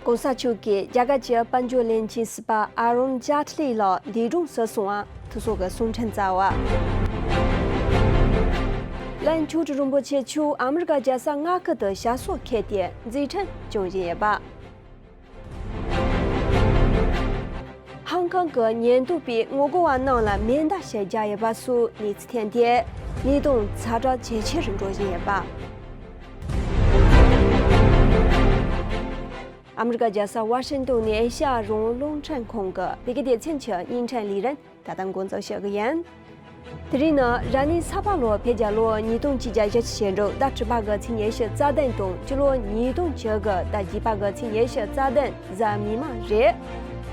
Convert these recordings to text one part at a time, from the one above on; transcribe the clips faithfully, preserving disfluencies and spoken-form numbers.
༸གོང་ས་མཆོག་གིས་རྒྱ་གར་གྱི་དཔལ་འབྱོར་བློན་ཆེན་ཟུར་པ་ཨ་རུན་ཇཱ་ཏི་ལི་ལགས་འདས་གྲོངས་སུ་སོང་བ་ཐུགས་སྲོག་གི་གསུང་འཕྲིན་བསྩལ་བ། ལན་ཆོས་ཀྲི་རིན་པོ་ཆེ་མཆོག་ཨ་མི་རི་ཀ་རྒྱལ་ས་མངའ་ཁུལ་དུ་ཞབས་སོར་འཁོད་དེ་མཛད་འཕྲིན་སྐྱོང་བཞིན་ཡོད་པ། ཧང་ཀང་གི་ཉེན་རྟོག་པས་ངོ་རྒོལ་བ་རྣམས་ལ་མེ་མདའ་ཞིག་བརྒྱབ་ཡོད་པ་སོགས་གནས་ཚུལ་ཐོན་ཏེ། གནད་དོན་ཛ་དྲག་ཇེ་ཆེ་རུ་འགྲོ་བཞིན་ཡོད་པ། ཨ་མི་རི་ཀ་རྒྱལ་ས་ཝ་ཤིང་ཏོན་ནས་ཨེ་ཤ་ཡ་རང་དབང་རླུང་འཕྲིན་ཁང་གི་བོད་སྐད་སྡེ་ཚན་གྱི་བརྙན་འཕྲིན་ལས་རིམ་ད་ལྟ་འགོ་འཛུགས་བྱེད་ཀྱི་ཡིན། དེ་རིང་ནི་རབ་གནས་ས་ཕག་ལོ་བོད་རྒྱལ་ལོ་ཉིས་སྟོང་ཆིག་བརྒྱ་ཞེ་གཅིག་ཕྱི་ལོ་ཟླ་དྲུག་པ་གི་ཚེས་ཉི་ཤུ་རྩ་བདུན་དང་སྤྱི་ལོ་ཉིས་སྟོང་བཅུ་དགུ་ཟླ་བརྒྱད་པ་གི་ཚེས་ཉི་ཤུ་རྩ་བདུན་གཟའ་མིག་དམར་རེད།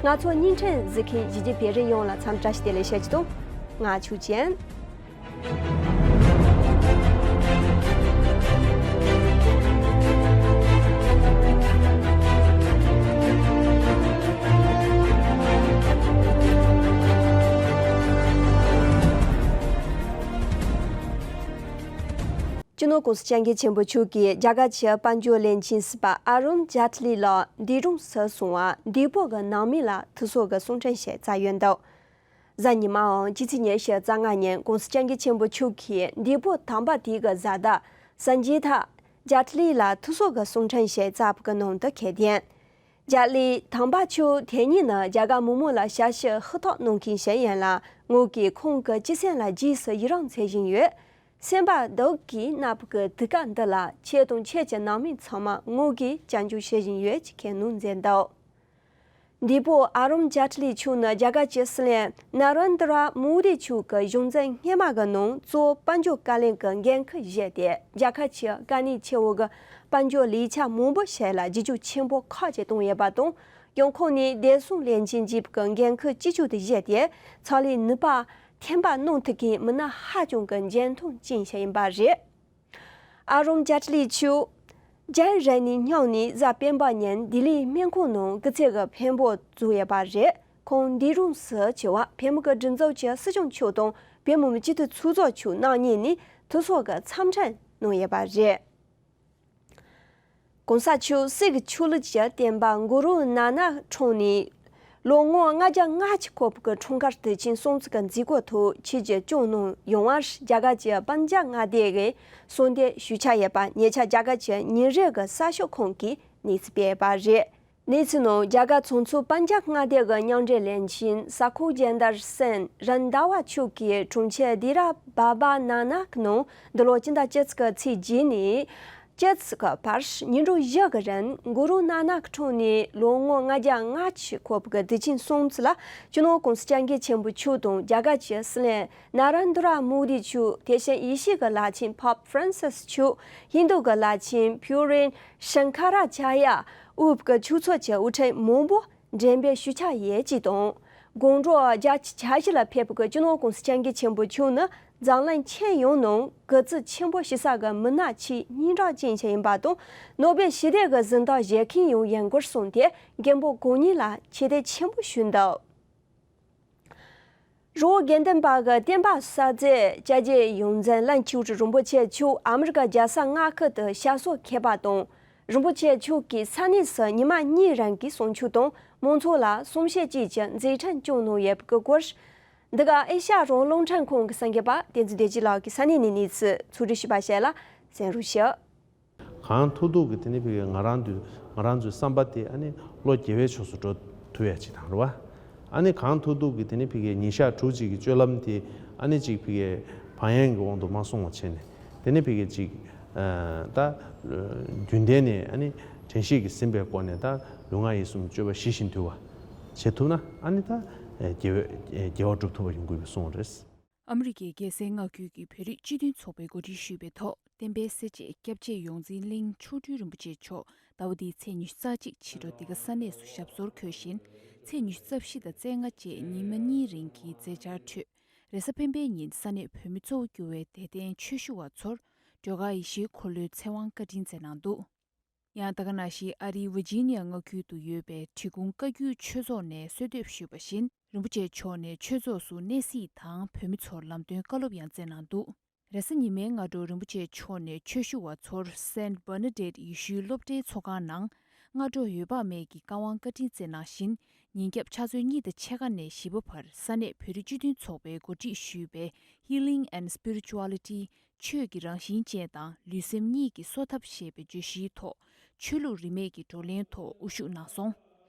ང་ཚོ་བརྙན་འཕྲིན་གཟིགས་མཁན་གཞིས་བྱེས་བོད་རིགས་ཡོངས་ལ་འཚམས་འདྲི་བཀྲ་ཤིས་བདེ་ལེགས་ཞུ་རྒྱུ་དང་། ང་ཆོས་ཅན། སྤྱི་ནོར་༸གོང་ས་༸སྐྱབས་མགོན་ཆེན་པོ་མཆོག་གིས་རྒྱ་གར་གྱི་དཔལ་འབྱོར་བློན་ཆེན་ཟུར་པ་ཨ་རུན་ཇཱ་ཏི་ལི་ལགས་འདས་གྲོངས་སུ་སོང་བ་འདས་པོ་གི་ནང་མི་ལ་ཐུགས་སྲོག་གི་གསུང་འཕྲིན་ཞིག་བསྩལ་ཡོད་འདུག་གཟའ་ཉི་མའམ་སྤྱི་ཚེས་ཉི་ཤུ་རྩ་ལྔ་ཉིན་༸གོང་ས་༸སྐྱབས་མགོན་ཆེན་པོ་མཆོག་གིས་འདས་པོ་དམ་པ་དེ་གི་བཟའ་ཟླ་སངས་རྒྱས་ཐར་ཇཱ་ཏི་ལི་ལ་ཐུགས་སྲོག་གི་གསུང་འཕྲིན་ཞིག་བསྩལ་བ་གི་ནང་དུ་ཁེལ་ཏེ། ཇཱ་ཏི་ལི་དམ་པ་མཆོག་དེ་ཉིད་ནི་རྒྱ་གར་མི་མང་ལ་ཞབས་ཕྱི་ཧུར་ཐག་གནང་མཁན་ཞིག་ཡིན་ལ། ངོས་ཀྱིས་ཁོང་གི་སྤྱི་སེམས་ལ་རྗེས་སུ་ཡི་རང་འཚོལ་བཞིན་ཡོད། སེམས་པ་སྡུག་གིས་མནར་བའི་དུས་སྐབས་འདི་ལ་ཁྱེད་དང་ཁྱེད་ཀྱི་ནང་མི་ཚང་མ་ངོས་ཀྱིས་སྐྱབས་འཇུག་ཞུ་བཞིན་ཡོད་ཅེས་ཁེངས་གནང་མཛད་འདུག་འདས་པོ་ཨ་རུན་ཇཱ་ཏི་ལི་མཆོག་ནི་རྒྱ་གར་གྱི་སྲིད་བློན་ན་རེན་དྲ་མོ་དི་མཆོག་གི་གཞུང་འཛིན་སྔོན་མ་གི་ནང་གཙོ་བོ་དཔལ་འབྱོར་བཀའ་བློན་གྱི་འགན་ཁུར་བཞེས་ཏེ། རྒྱལ་ཁབ་ཀྱི་དཀའ་གནད་ཆེ་བོ་གི་དཔལ་འབྱོར་ལས་འཆར་མང་པོ་ཞིག་ལ་བསྒྱུར་བཅོས་ཆེན་པོ་ཁག་ཅིག་བཏོན་ཡོད་པ་དང་། ཡང་ཁོང་ནི་བདེ་སྲུང་ལས་འཛིན་ཅེས་པའི་འགན་ཁུར་ཅི་ཆོག་ཏུ་བཞེས་ཏེ། ཚོང་ལས་ནུས་པ་ཐོན་པ་གནང་ཐུབ་མཁན་མི་སྣ་ཧ་ཅང་གི་འཇོན་ཐང་ཅན་ཞིག་ཡིན་པ་རེད། ཨ་རུན་ཇཱ་ཏི་ལི་མཆོག་རྒྱལ་རབས་ནས་སྙིང་ནས་གཟའ་སྤེན་པ་ཉིན་ལྡི་ལིའི་སྨན་ཁང་ནང་སྐུ་ཚེ་གི་འཕྲོ་འབུར་བཙུགས་ཡོད་པ་རེད། ཁོང་འདས་གྲོངས་སུ་ཕྱིན་པ་འཕྲལ་མོ་གི་སྒྲིག་འཛུགས་ཀྱི་སྲིད་སྐྱོང་མཆོག་དང་བོད་མི་མང་སྤྱི་འཐུས་ཚོགས་གཙོ་མཆོག་རྣམ་གཉིས་ནས་ཐུགས་སྲོག་གི་འཚམས་འཕྲིན་གནང་ཡོད་པ་རེད། གོང་ས་མཆོག་སྲས་ཀྱི་ཆོས་ལུགས་ཀྱི་བསྟན་པ་གུ་རུ་ནཱ་ནག་འཁྲུངས་ནས་ལོ་ངོ་ལྔ་བརྒྱ་ལྔ་བཅུ་འཁོར་བའི་འཁྲུངས་སྐར་དུས་ཆེན་སྲུང་བརྩི་གི་མཛད་སྒོ་ཐོག་ཆིབས་བསྒྱུར་བསྐྱངས་གནང་ཡོང་བར་རྒྱ་གར་གྱི་པན་ཇབ་མངའ་སྡེ་གི་གསོལ་འདེབས་ཞུ་འཆར་ཡོད་པ་ཉེ་ཆར་རྒྱ་གར་གྱི་ཉིན་རེ་གི་གསར་ཤོག་ཁང་གིས་གནས་ཚུལ་སྤེལ་ཡོད་པ་རེད། གནས་ཚུལ་ནང་རྒྱ་གར་ཚོགས་གཙོ་པན་ཇབ་མངའ་སྡེ་གི་མཉམ་འབྲེལ་བློན་ཆེན་ས་ཁུ་ཇན་དར་སན་རན་དཱ་ཝ་མཆོག་གིས་གྲོང་ཁྱེར་དེ་ར་བྷ་བ་ན་ནག་ནང་འདི་ལོ་སྤྱི་ཟླ་བཅུ་གཅིག་གི་ཚེས་བརྒྱད་ནས་བཅུ་གཅིག་གི་བར་ཉིན་གྲངས་བཞི་གི་རིང་གུ་རུ་ནཱ་ནག་འཁྲུངས་ནས་ལོ་ངོ་ལྔ་བརྒྱ་ལྔ་བཅུ་འཁོར་བའི་དུས་ཆེན་སྲུང་བརྩི་ལ་སྤྱི་ནོར་༸གོང་ས་༸སྐྱབས་མགོན་ཆེན་པོ་མཆོག་དང་རྒྱ་གར་གྱི་སྲིད་བློན་ན་རེན་དྲ་མོ་དི་མཆོག་དེ་བཞིན་ཡེ་ཤུ་གི་བླ་ཆེན་པོབ་ཧྥ་རན་སིས་མཆོག་ཧིན་དུ་གི་བླ་ཆེན་པུ་རིན་ཤང་ཀ་ར་ཅཱ་ཡ་དབུས་ཀྱི་ཆོས་ཚོགས་ཀྱི་དབུ་ཁྲིད་མང་པོ་འགྲེམས་སྤེལ་ཞུ་འཆར་ཡོད་ཅེས་དང་། དགོང་དྲོ་རྒྱལ་སྤྱིའི་འཆར་གཞི་ལ་ཕེབས་པའི་སྤྱི་ནོར་༸གོང་ས་༸སྐྱབས་མགོན་ཆེན་པོ་མཆོག་ནི་འཛམ་གླིང་ཁྱོན་ཡོངས་ནང་གུས་བརྩི་ཆེན་པོ་ཞུ་ས་གི་མི་སྣ་ཆེས་སྙན་གྲགས་ཅན་ཞིག་ཡིན་པ་དང་། ནོ་བེལ་ཞི་བདེ་གི་གཟེངས་རྟགས་བཞེས་མཁན་ཡང་ཡིན་སྐོར་གསུངས་ཏེ། མགོན་པོ་གང་ཉིད་ལ་ཆེ་བསྟོད་ཆེན་པོ་ཞུས་འདུག་རི་བོ་དགེ་ལྡན་པ་གི་བསྟན་པ་གསར་བརྗེ་བཅའ་རྒྱའི་ཡོངས་འཛིན་ལན་ཆོས་ཀྲི་རིན་པོ་ཆེ་མཆོག་ཨ་མི་རི་ཀ་རྒྱལ་ས་མངའ་ཁུལ་དུ་ཞབས་སོར་འཁོད་པ་དང་། རིན་པོ་ཆེ་མཆོག་གིས་ས་གནས་སུ་ཉི་མ་གཉིས་རིང་གི་གསུང་ཆོས་དང་མང་ཚོགས་ལ་གསུང་བཤད་བཅས་ཀྱི་མཛད་འཕྲིན་བསྐྱངས་གནང་ཡོད་པའི་སྐོར། འདི་ག་ཨེ་ཤ་ཡ་རང་དབང་རླུང་འཕྲིན་ཁང་གི་གསར་འགོད་པ་བསྟན་འཛིན་བདེ་སྐྱིད་ལགས་ཀྱིས་ས་གནས་ནས་གནས་ཚུལ་ཕྱོགས་བསྒྲིགས་ཞུས་པ་ཞིག་ལ་གསན་རོགས་ཞུ། གང་ཐུབ་ཐུབ་ཀྱིས་དེ་ནི་ཕ་གི་ང་རང་ཚོའི་ང་རང་ཚོའི་བསམ་པ་དེ་ཨ་ནི་བློ་དགེ་བའི་ཕྱོགས་སུ་འགྲོ་ཐུབ་ཡ་ཅིག་དང་རེད་བ། ཨ་ནི་གང་ཐུབ་ཐུབ་ཀྱིས་དེ་ནི་ཕ་གི་ཉིན་ཞག་དྲུག་ཅིག་གི་སྤྱོད་ལམ་དེ་ཨ་ནི་ཅིག་ཕ་གི་བག་ཡངས་ཀྱི་དབང་དུ་མ་སོང་བ་བྱས་ནས། དེ་ནི་ཕ་གི་ཅིག་ཨ་ད་རྒྱུན་ལྡན་ནས་ཨ་ནི་དྲན་ཤེས་ཀྱིས་ཟིན་པའི་སྒོ་ནས་ད་ལུས་ངག་ཡིད་གསུམ་སྤྱོད་པ་ཞི་ཞིང་དུལ་བ་བྱེད་ཐུབ་ན། ཨ་ནི་ད་དགེ་བའི་དགེ་བ་སྒྲུབ་ཐུབ་པ་ཡོང་དགོས་པའི་གསུངས་རེད། ཨ་མི་རི་ཀའི་རྒྱལ་སའི་མངའ་ཁུལ་གྱི་བོད་རིགས་སྤྱི་མཐུན་ཚོགས་པས་གོ་སྒྲིག་ཞུས་པའི་ཐོག་བསྟན་པའི་གསལ་བྱེད་སྐྱབས་རྗེ་ཡོངས་འཛིན་གླིང་མཆོག་སྤྲུལ་རིན་པོ་ཆེ་མཆོག་ཟླ་བ་འདིའི་ཚེས་ཉི་ཤུ་རྩ་གཅིག་ཕྱི་དྲོ་འདི་ག་ས་གནས་སུ་ཞབས་སོར་འཁོད་བཞིན། ཚེས་ཉི་ཤུ་རྩ་བཞི་དང་རྩ་ལྔ་བཅས་ཉི་མ་གཉིས་རིང་གི་མཛད་འཆར་ཁྲོད། རེས་གཟའ་སྤེན་པའི་ཉིན་ས་གནས་བོད་མི་གཙོ་བོ་གྱུར་བའི་དད་ལྡན་ཆོས་ཞུ་བ་ཚོར་སྒྲོལ་དཀར་ཡེ་ཤེས་འཁོར་ལོའི་ཚེ་དབང་བཀའ་དྲིན་སྩལ་གནང་འདུག་ཡང་ད་ག་ནང་བཞིན་ཨ་རིའི་ཝི་ཇི་ནི་ཡ་མངའ་ཁུལ་དུ་ཡོད་པའི་འབྲི་གུང་བཀའ་བརྒྱུད་ཆོས་ཚོགས་ནས་གསོལ་འདེབས་ཞུས་པ་བཞིན། རིན་པོ་ཆེ་མཆོག་ནས་ཆོས་ཚོགས་སུ་གནས་གཟིགས་དང་བོད་མི་ཚོར་ལམ་སྟོན་བཀའ་སློབ་ཡང་སྩལ་གནང་འདུག་རེས་གཟའ་ཉི་མའི་སྔ་དྲོ་རིན་པོ་ཆེ་མཆོག་ནས་ཆོས་ཞུ་བ་ཚོར་སེན་བར་ན་ཌེད་ཡེ་ཤུའི་སློབ་གྲྭའི་ཚོགས་ཁང་ནང་ སྔ་དྲོ་འོད་དཔག་མེད་ཀྱི་བཀའ་དབང་བཀའ་དྲིན་བསྩལ་གནང་བཞིན། ཉིན་རྒྱབ་ཕྱག་ཚོད་གཉིས་དང་ཕྱེད་ཀ་ནས་བཞི་པ་བར་ས་གནས་བོད་རིགས་སྤྱི་མཐུན་ཚོགས་པའི་འགོ་ཁྲིད་ཞུས་པའི་Healing and Spirituality ཆོས་ཀྱི་རང་བཞིན་ཅན་དང་ལུས་སེམས་གཉིས་ཀྱི་གསོ་ཐབས་ཞེས་པའི་བརྗོད་གཞིའི་ཐོག་ཆོས་ལུགས་རིས་མེད་ཀྱི་བགྲོ་གླེང་ཐོག་དབུ་བཞུགས་གནང་སོང་།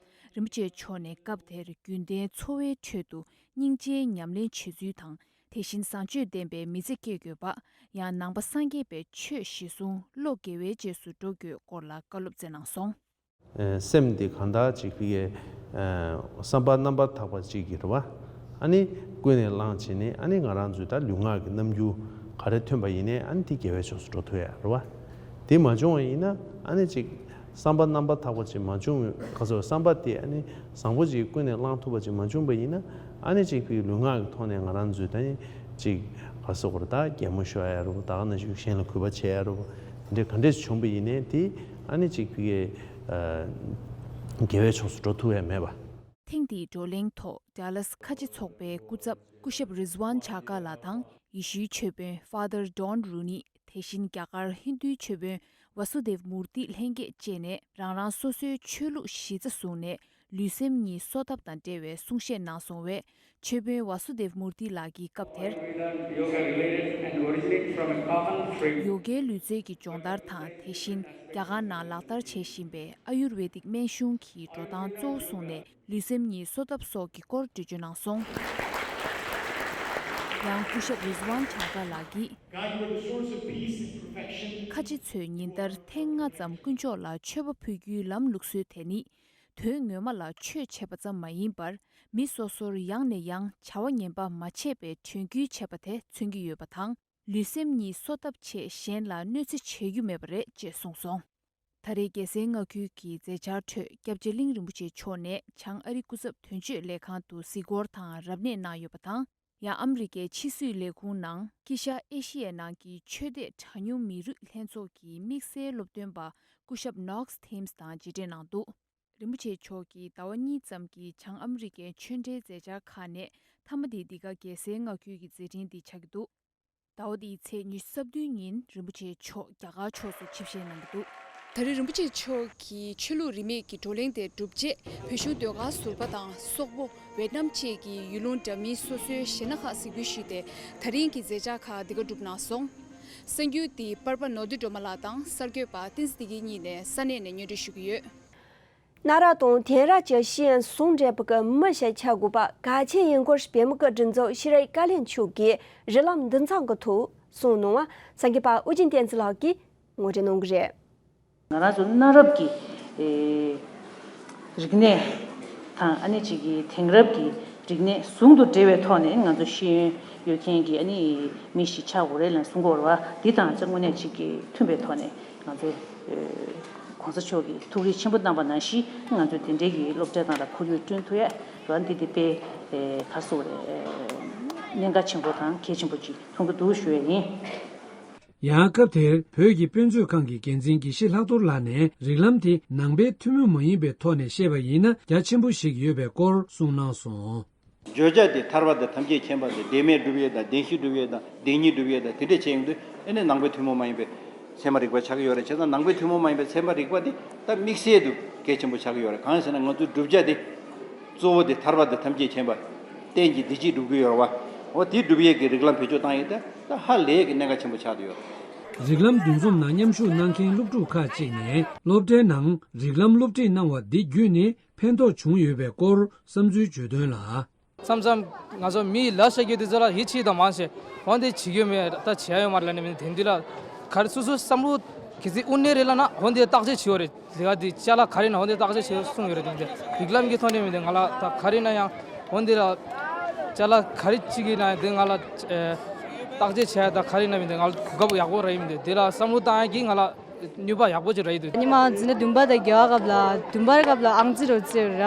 རིན་པོ་ཆེ་མཆོག་ནས་སྐབས་དེར་རྒྱུན་ལྡན་འཚོ་བའི་ཁྲོད་དུ་སྙིང་རྗེའི་ཉམས་ལེན་བྱེད་ཚུལ་དང་། དེ་བཞིན་བཟང་སྤྱོད་ལྡན་པའི་མི་ཚེ་སྐྱེལ་དགོས་པ། ཡང་ནང་པ་སངས་རྒྱས་པའི་ཆོས་གཞིར་བཟུང་བློ་དགེ་བའི་རྗེས་སུ་འགྲོ་དགོས་སྐོར་ལ་བཀའ་སློབ་སྩལ་གནང་སོང་། ཨེ། སེམས་འདི་གང་ལྟར་ཅིག་ཕ་གིའི་ཨེ། བསམ་པ་རྣམ་པར་དག་པ་ཅིག་གི་རེད་བ། ཨ་ནི་ཀུན་ནས་བསླངས་བྱས་ནས་ཨ་ནི་ང་རང་ཚོའི་ད་ལུས་ངག་གི་རྣམ་འགྱུར་ག་རེ་ཐོན་པ་ཡིན་ནའི་ཨ་ནི་དེ་དགེ་བའི་ཕྱོགས་སུ་འགྲོ་ཐུབ་ཡ་རེད་བ། དེ་མ་བྱུང་བ་ཡིན་ན་ཨ་ནི་ཅིག་བསམ་པ་རྣམ་པར་དག་པ་ཅིག་མ་བྱུང་། ག་ཚོད་བསམ་པ་དེ་ཨ་ནི་བཟང་པོ་ཅིག་ཀུན་ནས་བསླངས་ཐུབ་པ་ཅིག་མ་བྱུང་བ་ཡིན་ན་ཨ་ནི་ཅིག་ཕ་གིའི་ལུས་ངག་གི་ཐོག་ནས་ང་རང་ཚོའི་ད་ནི་ཅིག་ག་ཟེར་དགོས་རེད། ད་གད་མོ་ཤོར་ཡ་རེད་བ། ད་ག་ནང་བཞིན་གཞན་ལ་གུས་པ་བྱེད་ཡ་རེད་བ། དེ་འདྲ་ག་འདྲས་བྱུང་བ་ཡིན་ནའི་དེ་ཨ་ནི་ཅིག་ཕ་གིའི་ཨ། དགེ་བའི་ཕྱོགས་སུ་འགྲོ་ཐུབ་ཡ་མེད་པ། ཐེངས་འདིའི་བགྲོ་གླེང་ཐོག་ཌལ་ལཱས་ཁ་ཆེ་ཚོགས་པའི་སྐུ་ཚབ་སྐུ་ཞབས་རིཛ་ཝན་ཆཱ་ཀ་ལགས་དང་ཡེ་ཤུའི་ཆོས་དཔོན་Father Don Rooney། དེ་བཞིན་རྒྱ་གར་ཧིན་རྡུའི་ཆོས་དཔོན་ཝ་སུ་དེབ་མུར་ཏི་ལྷན་རྒྱས་བཅས་ནས་རང་རང་སོ་སོའི་ཆོས་ལུགས་གཞི་རྩ་བཟུང་ནས་ལུས་སེམས་གཉིས་གསོ་ཐབས་དང་འབྲེལ་བའི་གསུང་བཤད་གནང་སོང་བས། ཆོས་དཔོན་ཝ་སུ་དེབ་མུར་ཏི་ལགས་ཀྱིས་སྐབས་དེར། Yoga related and originate from a common tree. ཡོ་གའི་ལུས་རྩལ་གྱི་སྦྱོང་བརྡར་དང་དེ་བཞིན་རྒྱ་གར་ནང་ལག་བསྟར་བྱེད་བཞིན་པའི་ཨ་ཡུར་ཝེ་དིག་སྨན་གཞུང་གི་འགྲོ་སྟངས་གཙོ་བོ་བཟུང་ནས་ལུས་སེམས་གཉིས་གསོ་ཐབས་སོགས་ཀྱི་སྐོར་འགྲེལ་བརྗོད་གནང་སོང་། ཡང་སྐུ་ཞབས་རིཛ་ཝན་ཆཱ་ཀ་ལགས་ཀྱིས། God, you are the source of peace and perfection. ཁ་ཆེ་ཚོས་ཉིན་ལྟར་ཐེངས་ལྔ་ཙམ་དཀོན་མཆོག་ལ་མཆོད་པ་ཕུལ་རྒྱུའི་ལམ་ལུགས་སྲོལ་དེ་ནི། དོན་ངོ་མ་ལ་ཆོས་བྱེད་པ་ཙམ་མ་ཡིན་པར། མི་སོ་སོར་ཡང་ནས་ཡང་བྱ་བ་ངན་པ་མ་བྱེད་པའི་དྲན་སྐུལ་བྱེད་པ་དེ་མཚོན་གྱི་ཡོད་པ་དང་། ལུས་སེམས་གཉིས་གསོ་ཐབས་ཆེད་གཞན་ལ་གནོད་འཚེ་བྱེད་རྒྱུ་མེད་པ་རེད་ཅེས་གསུངས་སོང་། ད་རེས་རྒྱལ་སའི་མངའ་ཁུལ་གྱི་མཛད་འཆར་ཁྲོད་སྐྱབས་རྗེ་གླིང་རིན་པོ་ཆེ་མཆོག་ནས་བྱང་ཨ་རི་སྐུ་ཚབ་དོན་གཅོད་ལས་ཁང་དུ་གཟིགས་སྐོར་དང་རབ་གནས་གནང་ཡོད་པ་དང་། ཡང་ཨ་མི་རི་ཀའི་ཕྱི་སྲིད་ལས་ཁུངས་ནང་དཀྱིལ་ཤར་ཨེ་ཤི་ཡའི་ནང་གི་ཆོས་དད་གྲངས་ཉུང་མི་རིགས་ལྷན་ཚོགས་ཀྱི་དམིགས་བསལ་སློབ་སྟོན་པ་སྐུ་ཞབས་Knox Thames་དང་མཇལ་འཕྲད་གནང་འདུག་རིན་པོ་ཆེ་མཆོག་གིས་ཟླ་བ་གཉིས་ཙམ་གྱི་བྱང་ཨ་མི་རི་ཀའི་ཆོས་འབྲེལ་མཛད་འཆར་ཁག་ནས་མཐའ་མ་དེ་འདི་ག་རྒྱལ་སའི་མངའ་ཁུལ་གྱི་མཛད་འཕྲིན་འདི་ཆགས་ཀྱི་འདུག་ཟླ་བ་འདིའི་ཚེས་ཉི་ཤུ་རྩ་བདུན་ཉིན་རིན་པོ་ཆེ་མཆོག་རྒྱ་གར་ཕྱོགས་སུ་ཆིབས་ཞལ་གནང་གི་འདུག་ད་རེས་རིན་པོ་ཆེ་མཆོག་གིས་ཆོས་ལུགས་རིས་མེད་ཀྱི་བགྲོ་གླེང་དེ་གྲུབ་རྗེས་བོད་གཞུང་ཟློས་གར་ཟུར་པ་དང་སོག་པོ། ཝེ་ཏི་ནམ་བཅས་ཀྱི་ཡུལ་ལུང་འདྲ་མིན་སོ་སོའི་གཞས་སྣ་ཁག་གཟིགས་འབུལ་ཞུས་ཏེ་ད་རིང་གི་མཛད་འཆར་ཁག་འདི་ག་གྲུབ་གནང་སོང་། གསར་འགྱུར་འདི་པར་པ་ནོར་བུ་སྒྲོལ་མ་ལགས་དང་གསར་འགོད་པ་བསྟན་འཛིན་བདེ་སྐྱིད་གཉིས་ནས་ས་གནས་ནས་སྙན་སྒྲོན་ཞུ་གི་ཡོད། གནའ་རབས་དང་དེང་རབས་ཀྱི་ཤེས་ཡོན་ཟུང་འབྲེལ་བ་གི་མི་ཞིག་ཆགས་དགོས་པ་གལ་ཆེན་ཡིན་སྐོར་པད་མ་སྐུ་སྒྲིག་འཛུགས་ཤེས་རིག་བཀའ་བློན་མཆོག་གིས་རིགས་ལམ་འདུ་ཚོགས་ཀྱི་ཐོག་གསུངས་གནང་བ་གསར་འགོད་པ་ཨོ་རྒྱན་བསྟན་འཛིན་ལགས་ཀྱིས་ངོ་སྤྲོད་གནང་གི་རེད། ང་རང་ཚོ་གནའ་རབས་ཀྱི་ཨེ་རིག་གནས་དང་ཨ་ནི་གཅིག་གི་དེང་རབས་ཀྱི་རིག་གནས་ཟུང་དུ་འབྲེལ་བའི་ཐོག་ནས་ང་ཚོ་ཤེས་ཡོན་ཡོད་མཁན་གྱི་ཨ་ནི་མི་ཞིག་ཆགས་དགོས་རེད་ལབ་གསུང་གི་ཡོད་རེད་བ། འདི་དང་ཅིག་དངོས་གནས་གཅིག་གི་མཐུན་པའི་ཐོག་ནས་ང་ཚོ་ཨེ་༸གོང་ས་མཆོག་གིས་ཐུགས་རེ་ཆེན་པོ་གནང་བ་ནང་བཞིན་ང་ཚོ་དེ་འདྲའི་གི་སློབ་གྲྭ་དང་ལ་ཁོར་ཡུག་བསྐྲུན་ཐུབ་ཡ་རེད་བ། འདི་དེ་དཔེ་ཨེ་ག་རེ་ཟེར་དགོས་རེད། ཨེ་གནད་འགག་ཆེན་པོ་དང་གལ་ཆེན་པོ་ཅིག་མཐོང་གི་འདུག་ཞུ་ཡ་ཡིན། ཡང་སྐབས་དེར་བོད་ཀྱི་དཔེ་མཛོད་ཁང་གི་འགན་འཛིན་དགེ་བཤེས་ལྷག་རྡོར་ལགས་ནས་རིགས་ལམ་དེ་ནང་པའི་ཐུན་མོང་མ་ཡིན་པའི་ཐོག་ནས་བཤད་པ་ཡིན་ན་རྒྱ་ཆེན་པོ་ཞིག་ཡོད་པའི་སྐོར་གསུངས་གནང་སོང་། བརྗོད་བྱ་དེ་ཐར་པ་དང་ཐམས་ཅད་མཁྱེན་པ་དང་བདེན་མེད་སྒྲུབ་ཡས་དང་བདེན་བཞི་སྒྲུབ་ཡས་དང་བདེན་གཉིས་སྒྲུབ་ཡས་དང་དེ་འདྲ་བྱས་ཡོང་དུས་ཨེ་ནི་ནང་པའི་ཐུན་མོང་མ་ཡིན་པའི་ཚད་མ་རིག་པ་ཆགས་ཀྱི་ཡོད་རེད། བྱས་ཙང་ནང་པའི་ཐུན་མོང་མ་ཡིན་པའི་ཚད་མ་རིག་པ་དེ་ད་དམིགས་བསལ་དུ་གལ་ཆེན་པོ་ཆགས་ཀྱི་ཡོད་རེད། གང་ཡིན་ཟེར་ན་ང་ཚོའི་བསྒྲུབ་བྱ་དེ་གཙོ་བོ་དེ་ཐར་པ་དང་ཐམས་ཅད་མཁྱེན་པ། རྟེན་གྱི་བདེ་སྐྱིད་སྒྲུབ་ཀྱི་ཡོད་རེད་བ། འོ་དེ་སྒྲུབ་ཡས་ཀྱི་རིགས་ལམ་བེད་སྤྱོད་བཏང་ཡས་དེ་ད་ཧ་ལས་ཀྱི་གནད་འགག་ཆེན་པོ་ཆགས་བསྡད་ཡོད། རིགས་ལམ་འདུ་འཛོམས་ནང་མཉམ་ཞུགས་གནང་མཁན་སློབ་ཕྲུག་ཁག་ཅིག་ནས་སློབ་གྲྭའི་ནང་རིགས་ལམ་སློབ་ཁྲིད་གནང་བ་འདི་བརྒྱུད་ནས་ཕན་ཐོགས་བྱུང་ཡོད་པའི་སྐོར་བསམ་ཚུལ་བརྗོད་དོན་ལ། མཚམས་མཚམས་ང་ཚོ་མི་ལ་བཤད་རྒྱུ་དེ་ཚོ་ལ་ཡིད་ཆེས་དང་མ་བྱས་འོན་ཏེ་བྱེད་རྒྱུ་མེད་ད་བྱེད་ཡ་ཡོད་མ་རེད་ལབ་ནས་མི་དེ་འདི་ལ་ག་རེ་སོ་སོའི་བསམ་བློ་གལ་སྲིད་དབུ་ནས་རེད་ལབ་ན་འོན་ཏེ་བརྟག་དཔྱད་བྱེད་ཡོད་རེད། དེ་ག་དེ་ཅ་ལག་ག་རེ་ན་འོན་ཏེ་བརྟག་དཔྱད་བྱེད་གསུངས་ཡོད་རེད། དེ་འདི་རིགས་ལམ་གྱི་ཐོག་ནས་མི་འདི་ང་ལ་ད་ག་རེ་ན་ཡང་འོན་ཏེ་ལ་ཅ་ལག་ག་རེ་གཅིག་གི་ན་དེ་ང་ལ་ཨེ་བརྟག་དཔྱད་བྱས་ད་ག་རེ་ན་མི་འདི་ང་ལ་གོ་སྐབས་ཡག་པོ་རེད། མི་འདི་དེ་ལ་བསམ་བློ་བཏང་ཡ་གི་ང་ལ་ནུས་པ་ཡག་པོ་ཅིག་རེད་འདུག་ཉི་མ་འཛིན་གྲྭ་བདུན་པ་དང་བརྒྱད་པ་སྐབས་ལ་བདུན་པའི་སྐབས་ལ་ཨང་རྩིས་རོགས་རྩིས་ར་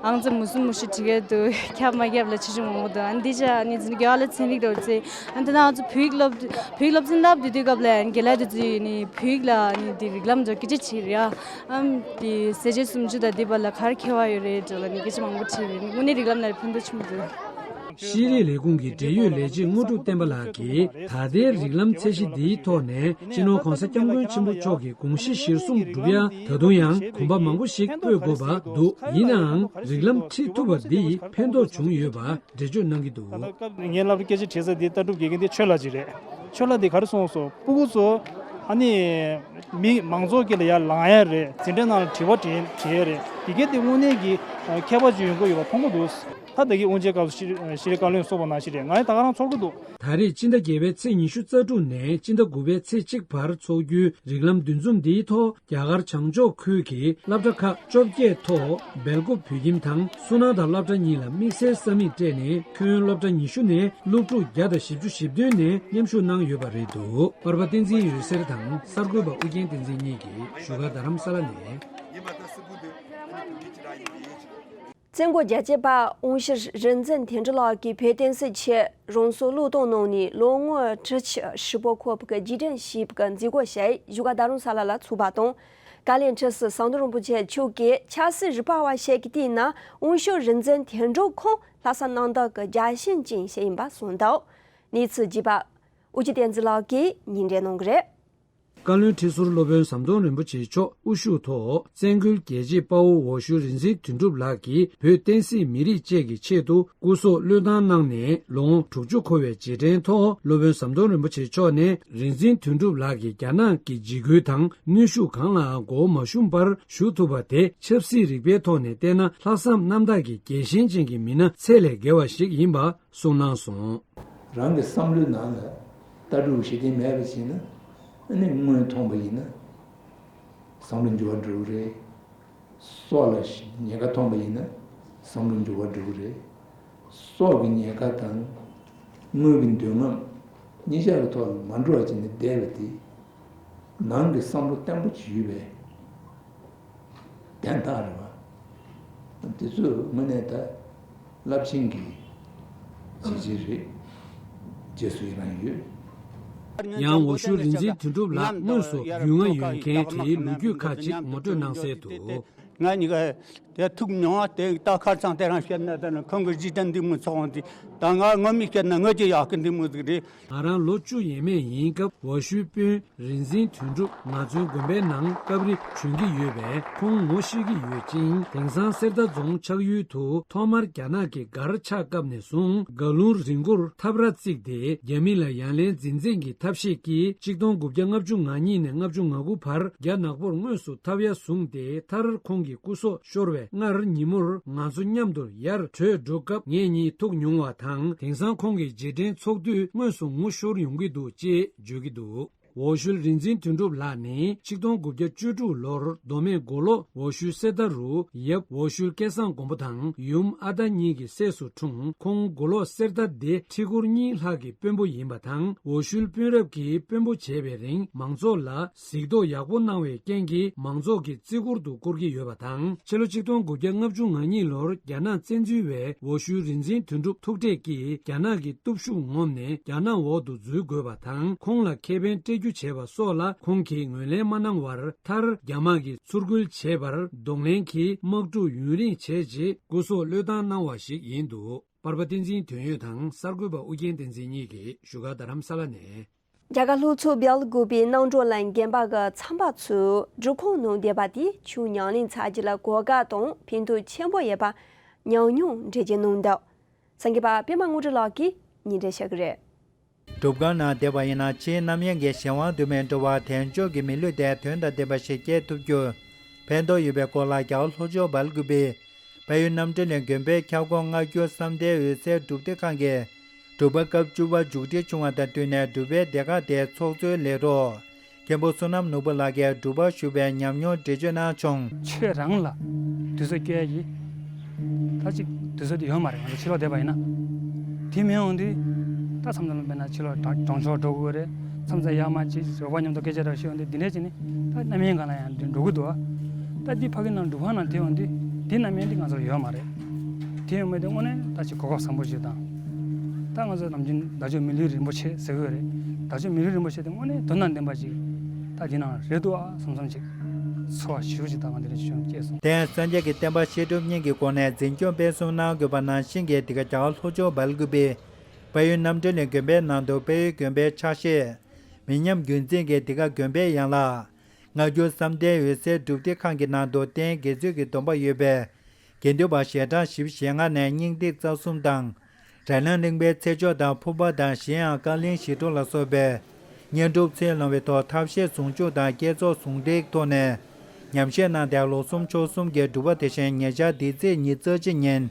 ཨང་རྩིས་མུ་གསུམ་མུ་བཞི་བྲིས་ཀྱི་འདུག་ཁྱབ་མ་ཁྱབ་ལ་ཆེ་ཆུང་མང་པོ་འདུག་ཨ་ནི་འདི་ཅག་ཨ་ནི་འཛིན་གྲྭ་བརྒྱད་པ་ལ་ཚན་རིག་རོགས་རྩིས། ཨ་ནི་ད་ནང་ང་ཚོ་བོད་ཡིག་སློབ་བོད་ཡིག་སློབ་ཚན་བསླབ་བསྡད་དུས་སྐབས་ལ་ཨ་ནི་རྒན་ལགས་དེ་ཚོས་ནི་བོད་ཡིག་ལ་ཨ་ནི་འདི་རིགས་ལམ་ཚོ་སྐད་ཆ་དྲིས་རེད་ཨ། ཨམ་འདི་གསལ་བྱེད་སུམ་ཅུ་དང་འདི་བར་ལ་ག་རེ་ཁྱད་པར་ཡོད་རེད་འདྲ་ལ་ནི་སྐད་ཆ་མང་པོ་དྲིས་རེད། དངོས་གནས་རིགས་ལམ་ལ་ཕན་ཐོགས་ཆེན་པོ་འདུག་ཤེས་རིག་ལས་ཁུངས་ཀྱི་འབྲེལ་ཡོད་ལས་བྱེད་དངོས་གྲུབ་བསྟན་པ་ལགས་ཀྱིས། ད་ལྟའི་རིགས་ལམ་ཚད་གཞི་འདིའི་ཐོག་ནས་སྤྱི་ནོར་༧གོང་ས་༧སྐྱབས་མགོན་ཆེན་པོ་མཆོག་གི་དགོངས་གཞི་གཞིར་བཟུང་བསྒྲུབ་ཡ་ད་དུང་ཡང་གོམ་པ་མང་པོ་ཞིག་སྤོས་དགོས་པ་འདུག་ཡིན་ནའང་རིགས་ལམ་ཁྲིད་ཐུབ་པ་འདིས་ཕན་ཐོགས་བྱུང་ཡོད་པ་འགྲེལ་བརྗོད་གནང་གི་འདུག་ད་ལྟ་སྐབས་ངས་སློབ་གྲྭའི་སྐད་ཆ་དྲིས་ས་འདི་ལྟ་གྲུབ་དགེ་རྒན་འདི་ཆོས་ལགས་ཅིག་རེད། ཆོས་ལགས་འདི་ག་རེ་གསུངས་སོང་། སྤུ་གུ་ཚོ་ཨ་ནི་མི་མང་ཚོགས་དཀྱིལ་ལ་ཡར་ལངས་ཡ་རེད། འཛིན་གྲྭའི་ནང་ལ་དྲི་བ་དྲིས་དྲིས་ཡ་རེད། དེ་གས་དེ་དངོས་གནས་ཀྱི་ཁྱད་པར་ཅིག་ཡོང་གི་ཡོད་པ་མཐོང་གི་འདུག་ད་ལྟ་གི་དབུ་འབྱེད་སྐབས་སུ་ཤེས་རིག་བཀའ་བློན་གསུངས་པ་ནང་བཞིན་རེད། ང་ཡང་ད་ག་རང་ཚོར་གི་འདུག་ད་རེས་སྤྱི་ཟླ་བརྒྱད་པའི་ཚེས་ཉི་ཤུ་རྩ་དྲུག་ནས་སྤྱི་ཟླ་དགུ་པའི་ཚེས་གཅིག་བར་འཚོགས་རྒྱུའི་རིགས་ལམ་འདུ་འཛོམས་འདིའི་ཐོག་རྒྱ་གར་བྱང་ཕྱོགས་ཁུལ་གྱི་སློབ་གྲྭ་ཁག་བཅོ་བརྒྱད་ཐོག་སྦེལ་ཀོབ་བོད་ཁྱིམ་དང་སུ་ནང་དང་སློབ་གྲྭ་གཉིས་ལ་དམིགས་བསལ་ས་མིག་སྤྲད་ནས། ཁྱོན་སློབ་གྲྭ་ཉི་ཤུ་ནས་སློབ་ཕྲུག་བརྒྱ་དང་བཞི་བཅུ་ཞེ་བདུན་ནས་མཉམ་ཞུགས་གནང་ཡོད་པ་རེད་འདུག་པར་པ་བསྟན་འཛིན་འོད་ཟེར་དང་གསར་འགོད་པ་ཨུ་རྒྱན་བསྟན་འཛིན་གཉིས་ཀྱིས་བཞུགས་སྒར་རྡ་རམ་ས་ལ་ནས། བཙན་རྒོད་རྒྱལ་གཅེས་པ་དབང་ཕྱུག་རིག་འཛིན་དོན་གྲུབ་ལགས་ཀྱིས་བོད་བསྟན་སྲིད་ཆེད་རང་སྲོག་བློས་གཏོང་གནང་ནས་ལོ་ངོ་ཁྲི་ཕྲག་ཧྲིལ་པོ་འཁོར་བའི་རྗེས་དྲན་ཞེས་པའི་མཛད་སྒོ་ཞིག་བཞུགས་སྒར་རྡ་རམ་ས་ལ་ལ་ཚོགས་པ་དང་། བཀའ་བློན་ཁྲི་ཟུར་ཟམ་གདོང་རིན་པོ་ཆེ་མཆོག་གིས་ཆབ་སྲིད་རིག་པ་བ་ཞིག་གི་སྟེང་ན་དབང་ཕྱུག་རིག་འཛིན་དོན་གྲུབ་ཁོང་ལྷག་བསམ་རྣམ་དག་གི་རྒྱལ་ཞེན་ཅན་ཞིག་ཡིན་པ་གསུངས་འདུག་གནས་ཚུལ་རྒྱས་པ་ཨོ་རྒྱན་བསྟན་འཛིན་ལགས་ཀྱིས་སྙན་སྒྲོན་གནང་གི་རེད། བཀའ་བློན་ཁྲི་ཟུར་སློབ་དཔོན་ཟམ་གདོང་རིན་པོ་ཆེ་མཆོག་དབུ་བཞུགས་ཐོག་བཙན་རྒོད་རྒྱལ་གཅེས་དཔའ་བོ་འོག་ཞུ་རིག་འཛིན་དོན་གྲུབ་ལགས་ཀྱིས་བོད་བསྟན་སྲིད་མི་རིགས་བཅས་ཀྱི་ཆེད་དུ་སྐུ་སྲོག་བློས་བཏང་གནང་ནས་ལོ་ངོ་དྲུག་ཅུ་འཁོར་བའི་རྗེས་དྲན་ཐོག་སློབ་དཔོན་ཟམ་གདོང་རིན་པོ་ཆེ་མཆོག་ནས་རིག་འཛིན་དོན་གྲུབ་ལགས་ཀྱིས་རྒྱ་ནག་གི་འཇིགས་སྐུལ་དང་གནོན་ཤུགས་གང་ལའང་མགོ་བོ་མ་ཞུམ་པར་ཞུ་ཐུབ་པ་དེ་ཆབ་སྲིད་རིག་པའི་ཐོག་ནས་བལྟས་ན་ལྷག་བསམ་རྣམ་དག་གི་རྒྱལ་ཞེན་ཅན་གྱི་མི་སྣ་ཚད་ལས་བརྒལ་བ་ཞིག་ཡིན་པ་གསུངས་གནང་སོང་། རང་གི་བསམ་བློའི་ནང་ལ་ལྟ་གྲུབ་གཞི་རྟེན་མེད་པ་བྱས་ན། ཨ་ནི་དངོས་མཐོང་པ་ཡིན་ན་བསམ་བློ་འགྱུར་བ་འགྲོ་གི་རེད། སྲོག་ལ་ཉེན་ཁ་མཐོང་པ་ཡིན་ན་བསམ་བློ་འགྱུར་བ་འགྲོ་གི་རེད། སྲོག་གི་ཉེན་ཁ་དང་དངུལ་གྱི་འདོད་རྔམ་གཉིས་ཆར་གྱི་ཐོག་ལ་མ་འགྲོ་བ་བྱས་ནས་བསྡད་པ་དེ་ནང་གི་བསམ་བློ་བརྟན་པོ་ཅིག་ཡོད་པས། བདེན་མཐའ་རེད་བ། དེ་ཚོ་དངོས་གནས་ད་རླབས་ཆེན་གྱི་བྱས་རྗེས་རེད། རྗེས་སུ་ཡི་རང་ཡོད། ཡང་འོག་ཞུ་རིག་འཛིན་དོན་གྲུབ་ལགས་དངོས་སུ་རྒྱུས་མངའ་ཡོད་མཁན་དེའི་ལོ་རྒྱུས་ཁག་ཅིག་ངོ་སྤྲོད་གནང་གསལ་དུ། ང་གཉིས་ཀ་དེ་ཐུག་མྱོང་བ་དེ་ད་ཁ་སང་དེ་རང་བཤད་ན་ད་ནི་ཁོང་གི་གཞི་རྟེན་འདི་མི་ཚོགས་འདི་ད་ང་ངོ་མི་བཤད་ན་ངོ་ཅི་ཡག་གི་འདི་མི་ཟིག་རེད། ང་རང་ལོ་བཅུ་ཡས་མས་ཡིན་སྐབས་འོག་ཞུའི་དཔོན་རིག་འཛིན་དོན་གྲུབ་ང་ཚོའི་དགོན་པའི་ནང་སྐབས་རེ་བྱོན་གྱི་ཡོད་པས་ཁོང་ངོ་ཤེས་ཀྱི་ཡོད་ཅིང་། དེང་སང་གསེར་རྟ་རྫོང་ཆགས་ཡུལ་དུ་ཐོག་མར་རྒྱ་ནག་གི་སྒར་ཆགས་སྐབས་ནས་བཟུང་། སྒར་ལུང་རི་མགོར་འཐབ་ར་བརྩིགས་ཏེ་རྒྱ་མི་ལ་ཡ་ལན་འཛིན་འཛིན་གྱི་ཐབས་ཤེས་ཀྱིས་ཆིག་སྟོང་དགུ་བརྒྱ་ལྔ་བཅུ་ང་གཉིས་ནས་ལྔ་བཅུ་ང་དགུ་བར་རྒྱ་ནག་པོར་དངོས་སུ་འཐབ་ཡ་བཟུང་སྟེ། མཐར་ཁོང་གི་སྐུ་སྲོག་ཤོར་བའི་སྔར་ཉིན་མོར་ང་ཚོ་མཉམ་དུ་ཡར་བྲོས་འགྲོ་སྐབས་ངེད་གཉིས་ཐུག་མྱོང་བ་དང་། དེང་སང་ཁོང་གི་རྗེས་དྲན་ཚོགས་དུས་དངོས་སུ་ངོ་ཤོར་ཡོང་གི་འདུག་ཅེས་བརྗོད་ཀྱི་འདུག་འོག་ཞུ་རིག་འཛིན་དོན་གྲུབ་ལགས་ནི་ཆིག་སྟོང་དགུ་བརྒྱ་བཅུ་དྲུག་ལོར་མདོ་སྨད་མགོ་ལོག་འོག་ཞུ་གསེར་རྟ་རུ་ཡབ་འོག་ཞུ་སྐལ་བཟང་མགོན་པོ་དང་ཡུམ་ཨ་སྟག་གཉིས་ཀྱི་སྲས་སུ་འཁྲུངས། ཁོང་མགོ་ལོག་གསེར་རྟ་སྡེ་ཁྲི་སྐོར་གཉིས་ལྷག་གི་དཔོན་པོ་ཡིན་པ་དང་། འོག་ཞུ་དཔོན་རབས་ཀྱིས་དཔོན་པོ་བྱས་པའི་རིང་མང་ཚོགས་ལ་གཟིགས་རྟོག་ཡག་པོ་གནང་བའི་རྐྱེན་གྱིས་མང་ཚོགས་ཀྱི་བརྩི་བཀུར་དུ་བཀུར་གྱི་ཡོད་པ་དང་། ཕྱི་ལོ་ཆིག་སྟོང་དགུ་བརྒྱ་ལྔ་བཅུ་ང་གཉིས་ལོར་རྒྱ་ནག་བཙན་འཛུལ་བས་འོག་ཞུ་རིག་འཛིན་དོན་གྲུབ་ཐུག་འཕྲད་ཀྱིས་རྒྱ་ནག་གི་སྟོབས་ཤུགས་ངོམས་ནས་རྒྱ་ནག་འོག་ཏུ་འཛུལ་དགོས་པ་དང་། ཁོང་ལ་ཁེ་ཕན་སྤྲད་རྒྱུ་བྱས་པ་སོགས་ལ་ཁོང་གིས་ངོས་ལེན་མ་གནང་བར། མཐར་རྒྱ་དམག་གིས་ཚུར་རྒོལ་བྱས་པར་གདོང་ལེན་གྱིས་དམག་འཁྲུག་ཡུན་རིང་བྱས་རྗེས་སྐུ་སྲོག་བློས་བཏང་གནང་བ་ཞིག་ཡིན་འདུག་པར་པ་བསྟན་འཛིན་དོན་ཡོད་དང་གསར་འགོད་པ་ཨུ་རྒྱན་བསྟན་འཛིན་གཉིས་ཀྱིས་བཞུགས་སྒར་རྡ་རམ་ས་ལ་ནས། རྒྱ་གར་ལྷོ་ཕྱོགས་བལ་གོ་པའི་གནམ་གྲུ་ལ་འགན་པ་གི་ཚན་པ་ཚོས་སྒྲུབ་ཁང་ནང་བསྡད་པ་དེས་ཆུ་ཉམས་ལེན་ཚར་རྗེས་ལ་གོ་སྐབས་དང་ཕན་ཐོགས་ཆེན་པོ་ཡོད་པ་ཉམས་མྱོང་འགྲེལ་བརྗོད་གནང་འདུག་གསར་འགོད་པ་པད་མ་དངོས་གྲུབ་ལགས་ཀྱིས་སྙན་སྒྲོན་ཞུ་གི་རེད། སྒྲུབ་ཁང་ནང་བསྡད་པ་ཡིན་ན་ཕྱིའི་རྣམ་གཡེང་གི་གཞན་དབང་དུ་མའི་འགྲོ་བ་དལ་འབྱོར་གྱི་མི་ལུས་དེ་དོན་དང་ལྡན་པ་ཞིག་སྐྱེལ་ཐུབ་རྒྱུར་ཕན་ཐོགས་ཡོད་པའི་སྐོར་ལ། རྒྱ་གར་ལྷོ་ཕྱོགས་བལ་གོ་པའི་ཕ་ཡུལ་རྣམ་གྲོལ་གླིང་དགོན་པའི་ཁྱབ་ཁོངས་སྔ་འགྱུར་བསམ་གཏན་འོད་གསལ་སྒྲུབ་སྡེ་ཁང་གི་སྒྲུབ་པ་སྐབས་བཅུ་པ་མཇུག་སྒྲིལ་བྱུང་བ་དང་བསྟུན་ནས། སྒྲུབ་པའི་སྡེ་ཁག་དེའི་ཚོགས་གཙོའི་ལས་རོགས་མཁན་པོ་བསོད་ནམས་ནོར་བུ་ལགས་ཀྱིས་སྒྲུབ་པར་ཞུགས་པའི་ཉམས་མྱོང་འགྲེལ་བརྗོད་གནང་བྱུང་། ཆོས་རང་ལ་དུས་ཚོད་སྐྱེལ་གྱི། ད་ཅིག་དུས་ཚོད་དེ་ཡོད་མ་རེད། ང་ཚོ་ཕྱི་ལོགས་བསྡད་པ་ཡིན་ན། དེ་མིན་འོང་དུས་ད་མཚམས་མཚམས་ལ་དཔེར་ན་ཕྱི་ལོགས་གྲོང་ཆོག་འགྲོ་དགོས་རེད། མཚམས་མཚམས་ཡར་མར་ཅིག་རོགས་པ་མཉམ་དུ་སྐད་ཆ་འདྲ་ཤོད་འོང་དུས་འདི་འདྲས་ཅིག་ནི་ད་རྣམ་གཡེང་གང་ལ་ཡང་འགྲོ་གི་འདུག་ད་འདི་ཕ་གི་ནང་སྒྲུབ་ཁང་ནང་དེ་འོང་དུས་འདི་རྣམ་གཡེང་འདི་ང་ཚོར་ཡོད་མ་རེད། དེ་ཡོད་མེད་དེ་དངོས་གནས་ད་ཅིག་གོ་སྐབས་བཟང་པོ་ཞིག་དང་། ད་ང་ཚོ་ནམ་རྒྱུན་བདག་ཅག་མི་ལུས་རིན་པོ་ཆེ་ཟེར་གི་ཡོད་རེད། བདག་ཅག་མི་ལུས་རིན་པོ་ཆེ་དེ་དངོས་གནས་དོན་དང་ལྡན་པ་ཅིག་ད་འདི་ནང་རེད་འདུག་ཨ་བསམ་བསམ་ཅིག་ཚོར་བ་ཞེ་པོ་ཅིག་ད་ང་འདི་ལ་བྱུང་སྐྱེས་སོང་། དེ་ཡང་སངས་རྒྱས་ཀྱི་བསྟན་པ་བཤད་སྒྲུབ་གཉིས་ཀྱི་སྒོ་ནས་འཛིན་སྐྱོང་སྤེལ་གསུམ་གནང་དགོས་པ་ནང་བཞིན་གྱི་འདི་ག་རྒྱ་གར་ལྷོ་ཕྱོགས་སྦེལ་ཀུ་པེ་དཔལ་ཡུལ་རྣམ་གྲོལ་གླིང་དགོན་པའི་ནང་དུ་དཔལ་ཡུལ་དགོན་པའི་ཕྱག་བཞེས་མི་ཉམས་རྒྱུན་འཛིན་གྱིས་འདི་ག་དགོན་པའི་ཡན་ལག་སྔ་འགྱུར་བསམ་གཏན་འོད་གསལ་སྒྲུབ་སྡེ་ཁང་གི་ནང་དུ་རྟེན་དགེ་ཚུལ་གྱི་སྡོམ་པ་ཡོད་པའི་དགེ་འདུན་པ་ཞལ་གྲངས་བཞི་བཅུ་ཞེ་ལྔ་ནས་སྙིང་ཐིག་རྩ་གསུམ་དང་། ར་ནང་གླིང་པའི་ཚེ་མཆོག་དང་ཕུར་པ་དང་གཞན་ཡང་བཀའ་གླིང་ཞི་ཁྲོ་ལ་སོགས་པའི་བསྙེན་སྒྲུབ་ཚེ་ལོང་བའི་ཐོག་ཐབས་ཤེས་ཟུང་འཇུག་དང་བསྐྱེད་རྫོགས་ཟུང་འབྲེལ་ཐོག་ནས་ཉམས་བཞེས་གནང་སྟེ་ལོ་གསུམ་ཕྱོགས་གསུམ་གྱི་སྒྲུབ་པ་དེ་བཞིན་ཉེ་ཆར་འདི་ཚེས་ཉི་ཤུ་རྩ་གཅིག་ཉིན་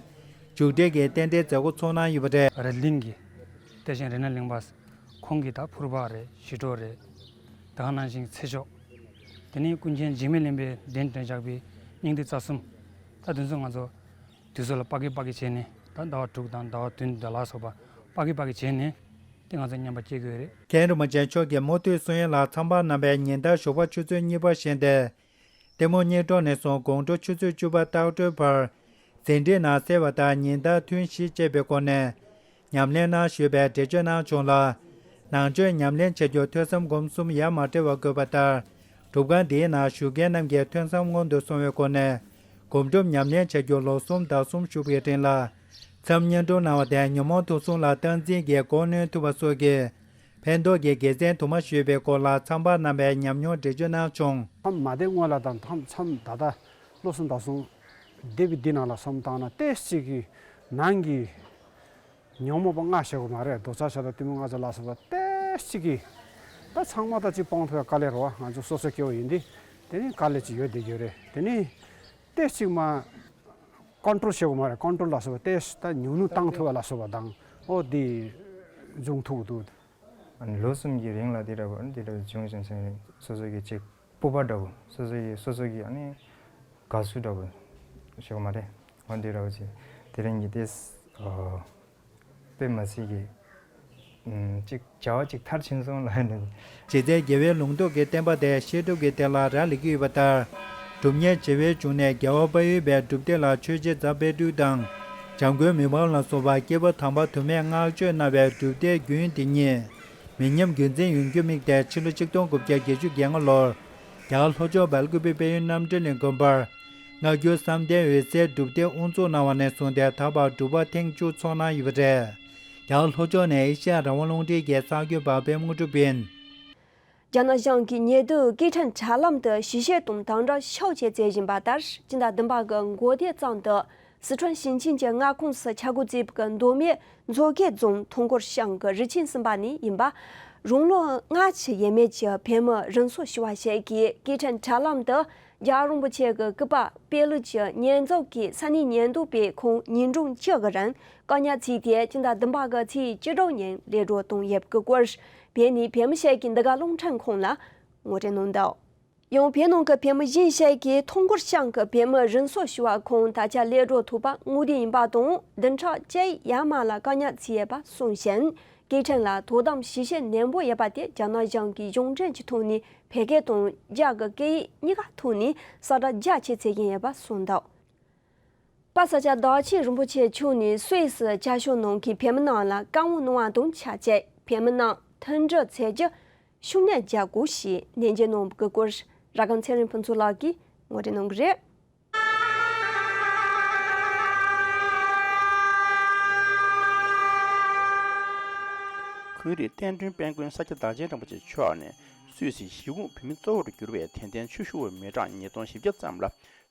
མཇུག་སྒྲིལ་གྱི་རྟེན་འབྲེལ་མཛད་སྒོ་ཚོགས་གནང་ཡོད་པ་རེད། ར་གླིང་གི་དེ་བཞིན་ར་ནང་གླིང་པ་ཁོང་གི་ད་ཕུར་པ་རེད། ཞི་ཁྲོ་རེད། ད་ག་ནང་བཞིན་ཚེ་མཆོག་དེ་ནས་ཀུན་མཁྱེན་འཇིགས་མེད་གླིང་པའི་གདན་དྲངས་བཞག་པའི་སྙིང་ཐིག་རྩ་གསུམ། ད་དེ་ཚོ་ང་ཚོ་དུས་ཚོད་ལ་པ་གི་པ་གི་བྱས་ནས། ད་ཟླ་བ་དྲུག་དང་ཟླ་བ་བདུན་དེ་ལ་སོགས་པ་པ་གི་པ་གི་བྱས་ནས་དེ་ང་ཚོ་མཉམ་པ་སྐྱེལ་དགོས་རེད། མཁན་རིན་པོ་ཆེ་མཆོག་གིས་མུ་མཐུད་གསུང་ཡིག་ལ་ཚང་པ་རྣམ་པས་ཉིན་ལྟར་ཞོགས་པ་ཆུ་ཚོད་གཉིས་པ་བཞིན་ཏེ། ལྟད་མོ་གཉིས་གྲོགས་ནས་བཟུང་དགོང་དྲོ་ཆུ་ཚོད་བཅུ་པ་ལྟག་སྒྲོལ་བར་ཟིན་བྲིས་ནང་གསལ་བ་ལྟར་ཉིན་ལྟར་ཐུན་བཞི་བཅད་པའི་སྒོ་ནས་ཉམས་ལེན་གནང་ཞུས་པའི་འགྲེལ་བརྗོད་གནང་བྱུང་ལ། ནང་ཆོས་ཉམས་ལེན་བྱ་རྒྱུར་ཐོས་བསམ་སྒོམ་གསུམ་ཡ་མ་བྲལ་བ་དགོས་པ་ལྟར། སྒྲུབ་ཁང་འདིའི་ནང་བཞུགས་མཁན་རྣམས་ཀྱིས་ཐོས་བསམ་སྔོན་དུ་སོང་བའི་སྒོ་ནས་སྒོམ་སྒྲུབ་ཉམས་ལེན་བྱ་རྒྱུར་ལོ་གསུམ་ཟླ་གསུམ་བཞུགས་པའི་རིང་ལ་མཚམས་བསྙེན་སྒྲུབ་གནང་བ་དེ་ཉོན་མོངས་དུག་གསུམ་ལ་སྟངས་འཛིན་གྱིས་འགོག་ནུས་ཐུབ་པ་སོགས་ཀྱི་ཕན་ཐོགས་ཀྱི་དགེ་མཚན་དུ་མ་ཞུས་པའི་སྐོར་ལ་ཚང་པ་རྣམ་པས་ཉམས་མྱོང་འགྲེལ་བརྗོད་གནང་བྱུང་། མཚམས་མ་བསྡད་སྔོན་ལ་དང་མཚམས་མཚམས་ད་ལྟ་ལོ་གསུམ་ཟླ་གསུམ་བསྡད་པའི་འདི་ནང་ལ་བསམ་བཏང་ན་ཏོག་ཙམ་གྱི་ནང་གི་ཉོན་མོངས་པ་ལྔ་ཞེས་པ་མ་རེད། རྡོག་རྩ་ཤ་སྟག་གཏི་མུག་ལྔ་ཚོ་ལ་སོགས་པ་ཏོག་ཙམ་གྱི་ད་ཚང་མ་ད་ཅིག་སྤང་ཐུབ་ཡ་དཀའ་ལས་རེད་བ། ང་ཚོ་སོ་སོ་སྐྱེ་བོ་ཡིན་དུས་དེ་ནི་དཀའ་ལས་ཅིག་ཡོད་བསྡད་ཡོད་རེད། དེ་ནི་ཏོག་ཙམ་མ་ཀོན་ཊོལ་བྱེད་དགོས་མ་རེད། ཀོན་ཊོལ་ལ་སོགས་པ་ཏོག་ཙམ་ད་ཉུང་ཉུང་བཏང་ཐུབ་པ་ལ་སོགས་པ་དང་འོ་འདི་འབྱུང་ཐུབ་ཀྱི་འདུག་ཨ་ནི་ལོ་གསུམ་གྱི་རིང་ལ་འདི་འདྲ་བོ་འདི་འདྲ་བོ་བྱུང་ཞིང་སོང་རིང་སོ་སོ་གི་ཅིག་སྤོབས་པ་འདྲ་བོ་སོ་སོ་གི་སོ་སོ་གི་ཨ་ནི་དགའ་བསུ་འདྲ་བོ་ཞུ་གི་མ་རེད། འོ་འདི་འདྲ་བོ་ཅིག་དེ་རིང་གི་ཏོག་ཙམ་ཨ། དཔེ་མ་སྲིད་ཀྱི། ཨམ། ཅིག་བྱ་བ་ཅིག་མཐར་ཕྱིན་སོང་ལ་ནི། རྗེ་བཙུན་རྒྱལ་བའི་ལུང་རྟོགས་ཀྱི་བསྟན་པ་དེ་བཤད་སྒྲུབ་ཀྱི་གཏེར་ལ་རག་ལས་ཀྱི་ཡོད་པ་ལྟར། སྒྲུབ་གཉེར་བྱེ་བའི་འབྱུང་གནས་རྒྱལ་བ་དཔལ་ཡུལ་པའི་སྒྲུབ་སྡེ་ལ་ཆོས་རྗེ་རྫ་དཔལ་སྤྲུལ་དང་འཇམ་མགོན་མི་ཕམ་ལ་སོགས་པ་སྐྱེས་བུ་དམ་པ་དུ་མས་བསྔགས་བརྗོད་གནང་བའི་སྒྲུབ་སྡེ་རྒྱུན་འདི་ཉིད་མི་ཉམས་རྒྱུན་འཛིན་ཡོང་རྒྱུ་དམིགས་ཏེ་ཕྱི་ལོ་ཆིག་སྟོང་དགུ་བརྒྱ་བརྒྱད་ཅུ་གྱ་ལྔ་ལོར་རྒྱ་གར་ལྷོ་ཕྱོགས་སྦེལ་ཀུ་པེ་དཔལ་ཡུལ་རྣམ་འདྲེན་གླིང་དགོན་པར། སྔ་འགྱུར་བསམ་གཏན་འོད་གསལ་སྒྲུབ་སྡེ་དབུ་འཛུགས་གནང་བ་ནས་བཟུང་སྟེ་ད་བར་སྒྲུབ་པ་ཐེངས་བཅུ་ཚོགས་གནང་ཡོད་པ་རེད། རྒྱ་གར་ལྷོ་ཕྱོགས་ནས་ཨེ་ཤ་ཡ་རང་དབང་རླུང་འཕྲིན་གྱི་གསར་འགོད་པ་པད་མ་དངོས་གྲུབ་ཡིན། རྒྱ་ནག་གཞུང་གིས་ཉེ་དུས་སྐད་འཕྲིན་དྲ་ལམ་དུ་ཞིབ་བཤེར་དང་དམ་དྲག་ཤུགས་ཆེ་བྱེད་བཞིན་པ་ལྟར། སྤྱི་ཟླ་བདུན་པ་གི་འགོ་སྟོད་ཙམ་དུ་སི་ཁྲོན་ཞིང་ཆེན་གྱི་མངའ་ཁོངས་སུ་ཆ་བགོས་བྱས་པའི་མདོ་སྨད་མཚོ་ཁའི་རྫོང་ཐོང་སྐོར་ཤང་གི་རི་ཆེན་གསུམ་པ་ནས་ཡིན་པ། རང་ལོ་ལྔ་བཅུ་ཡས་མས་ཀྱི་བོད་མི་རང་སྲོག་ཞུ་བ་ཞིག་གིས་སྐད་འཕྲིན་དྲ་ལམ་དུ། རྒྱལ་བ་རིན་པོ་ཆེ་གི་སྐུ་པར་དཔེ་ཀློག་གི་ཉེས་འཛུགས་ཀྱིས་ས་གནས་ཉེན་རྟོག་པས་ཁོང་ཉིན་གྲངས་བཅུ་གི་རིང་བཀག་ཉར་བྱས་ཏེ། སྤྱི་ཟླ་བདུན་པ་གི་ཚེས་བཅུ་དྲུག་ཉིན་གློད་གྲོལ་བཏང་ཡོད་པའི་སྐོར། བོད་ནས་བོད་མི་ཞིག་གིས་འདི་ག་རླུང་འཕྲིན་ཁང་ལ་ངོ་སྤྲོད་གནང་འདུག་ཡང་བོད་ནང་གི་བོད་མི་གཞན་ཞིག་གིས་ཐོང་སྐོར་ཤང་གི་བོད་མི་རང་སྲོག་ཞུ་བ་ཁོང་ད་ཆ་གློད་གྲོལ་ཐུབ་པ་ངོས་བདེན་ཡིན་པ་དང་། བདུན་ཕྲག་གཅིག་ཡར་མར་ལ་བཀག་ཉར་བྱས་ཡོད་པ་གསུངས་ཤིང་། སྐད་འཕྲིན་ལ་དོ་དམ་ཞིབ་བཤེར་ནན་པོ་ཡོད་པ་དེ་རྒྱ་ནག་གཞུང་གིས་གཞུང་འབྲེལ་གྱི་ཐོག་ནས་བོད་སྐད་དང་རྒྱ་གི་སྐད་ཡིག་གཉིས་ཀ་ཐོག་ནས་གསལ་བསྒྲགས་རྒྱ་ཆེ་བྱེད་ཀྱིན་ཡོད་པ་གསུངས་འདུག་པ་ས་ཆ་བདག་ཆེན་རིན་པོ་ཆེ་མཆོག་ནས་སུད་སི་སྐྱབས་བཅོལ་ནང་གི་བོད་མི་རྣམས་ལ་བཀའ་མོལ་གནང་བ་དང་ཆབས་ཅིག་བོད་མི་རྣམས་མཐུན་སྒྲིལ་བྱེད་རྒྱུ་ཤུགས་སྣོན་རྒྱག་དགོས་ཞེས་ནན་བརྗོད་གནང་བའི་སྐོར། ར་སྒང་ཚེ་རིང་ཕུན་ཚོགས་ལགས་ཀྱིས་ངོ་སྤྲོད་གནང་གི་རེད། ཁོང་རིགས་བསྟན་སྒྲོན་དཔལ་མགོན་ས་སྐྱ་བདག་ཆེན་རིན་པོ་ཆེ་མཆོག་ནས་སུད་སི་གཞིས་ཁོངས་བོད་མི་གཙོ་བོར་གྱུར་པའི་དད་ལྡན་ཆོས་ཞུ་བ་མི་གྲངས་ཉིས་སྟོང་བཞི་བརྒྱ་ཙམ་ལ་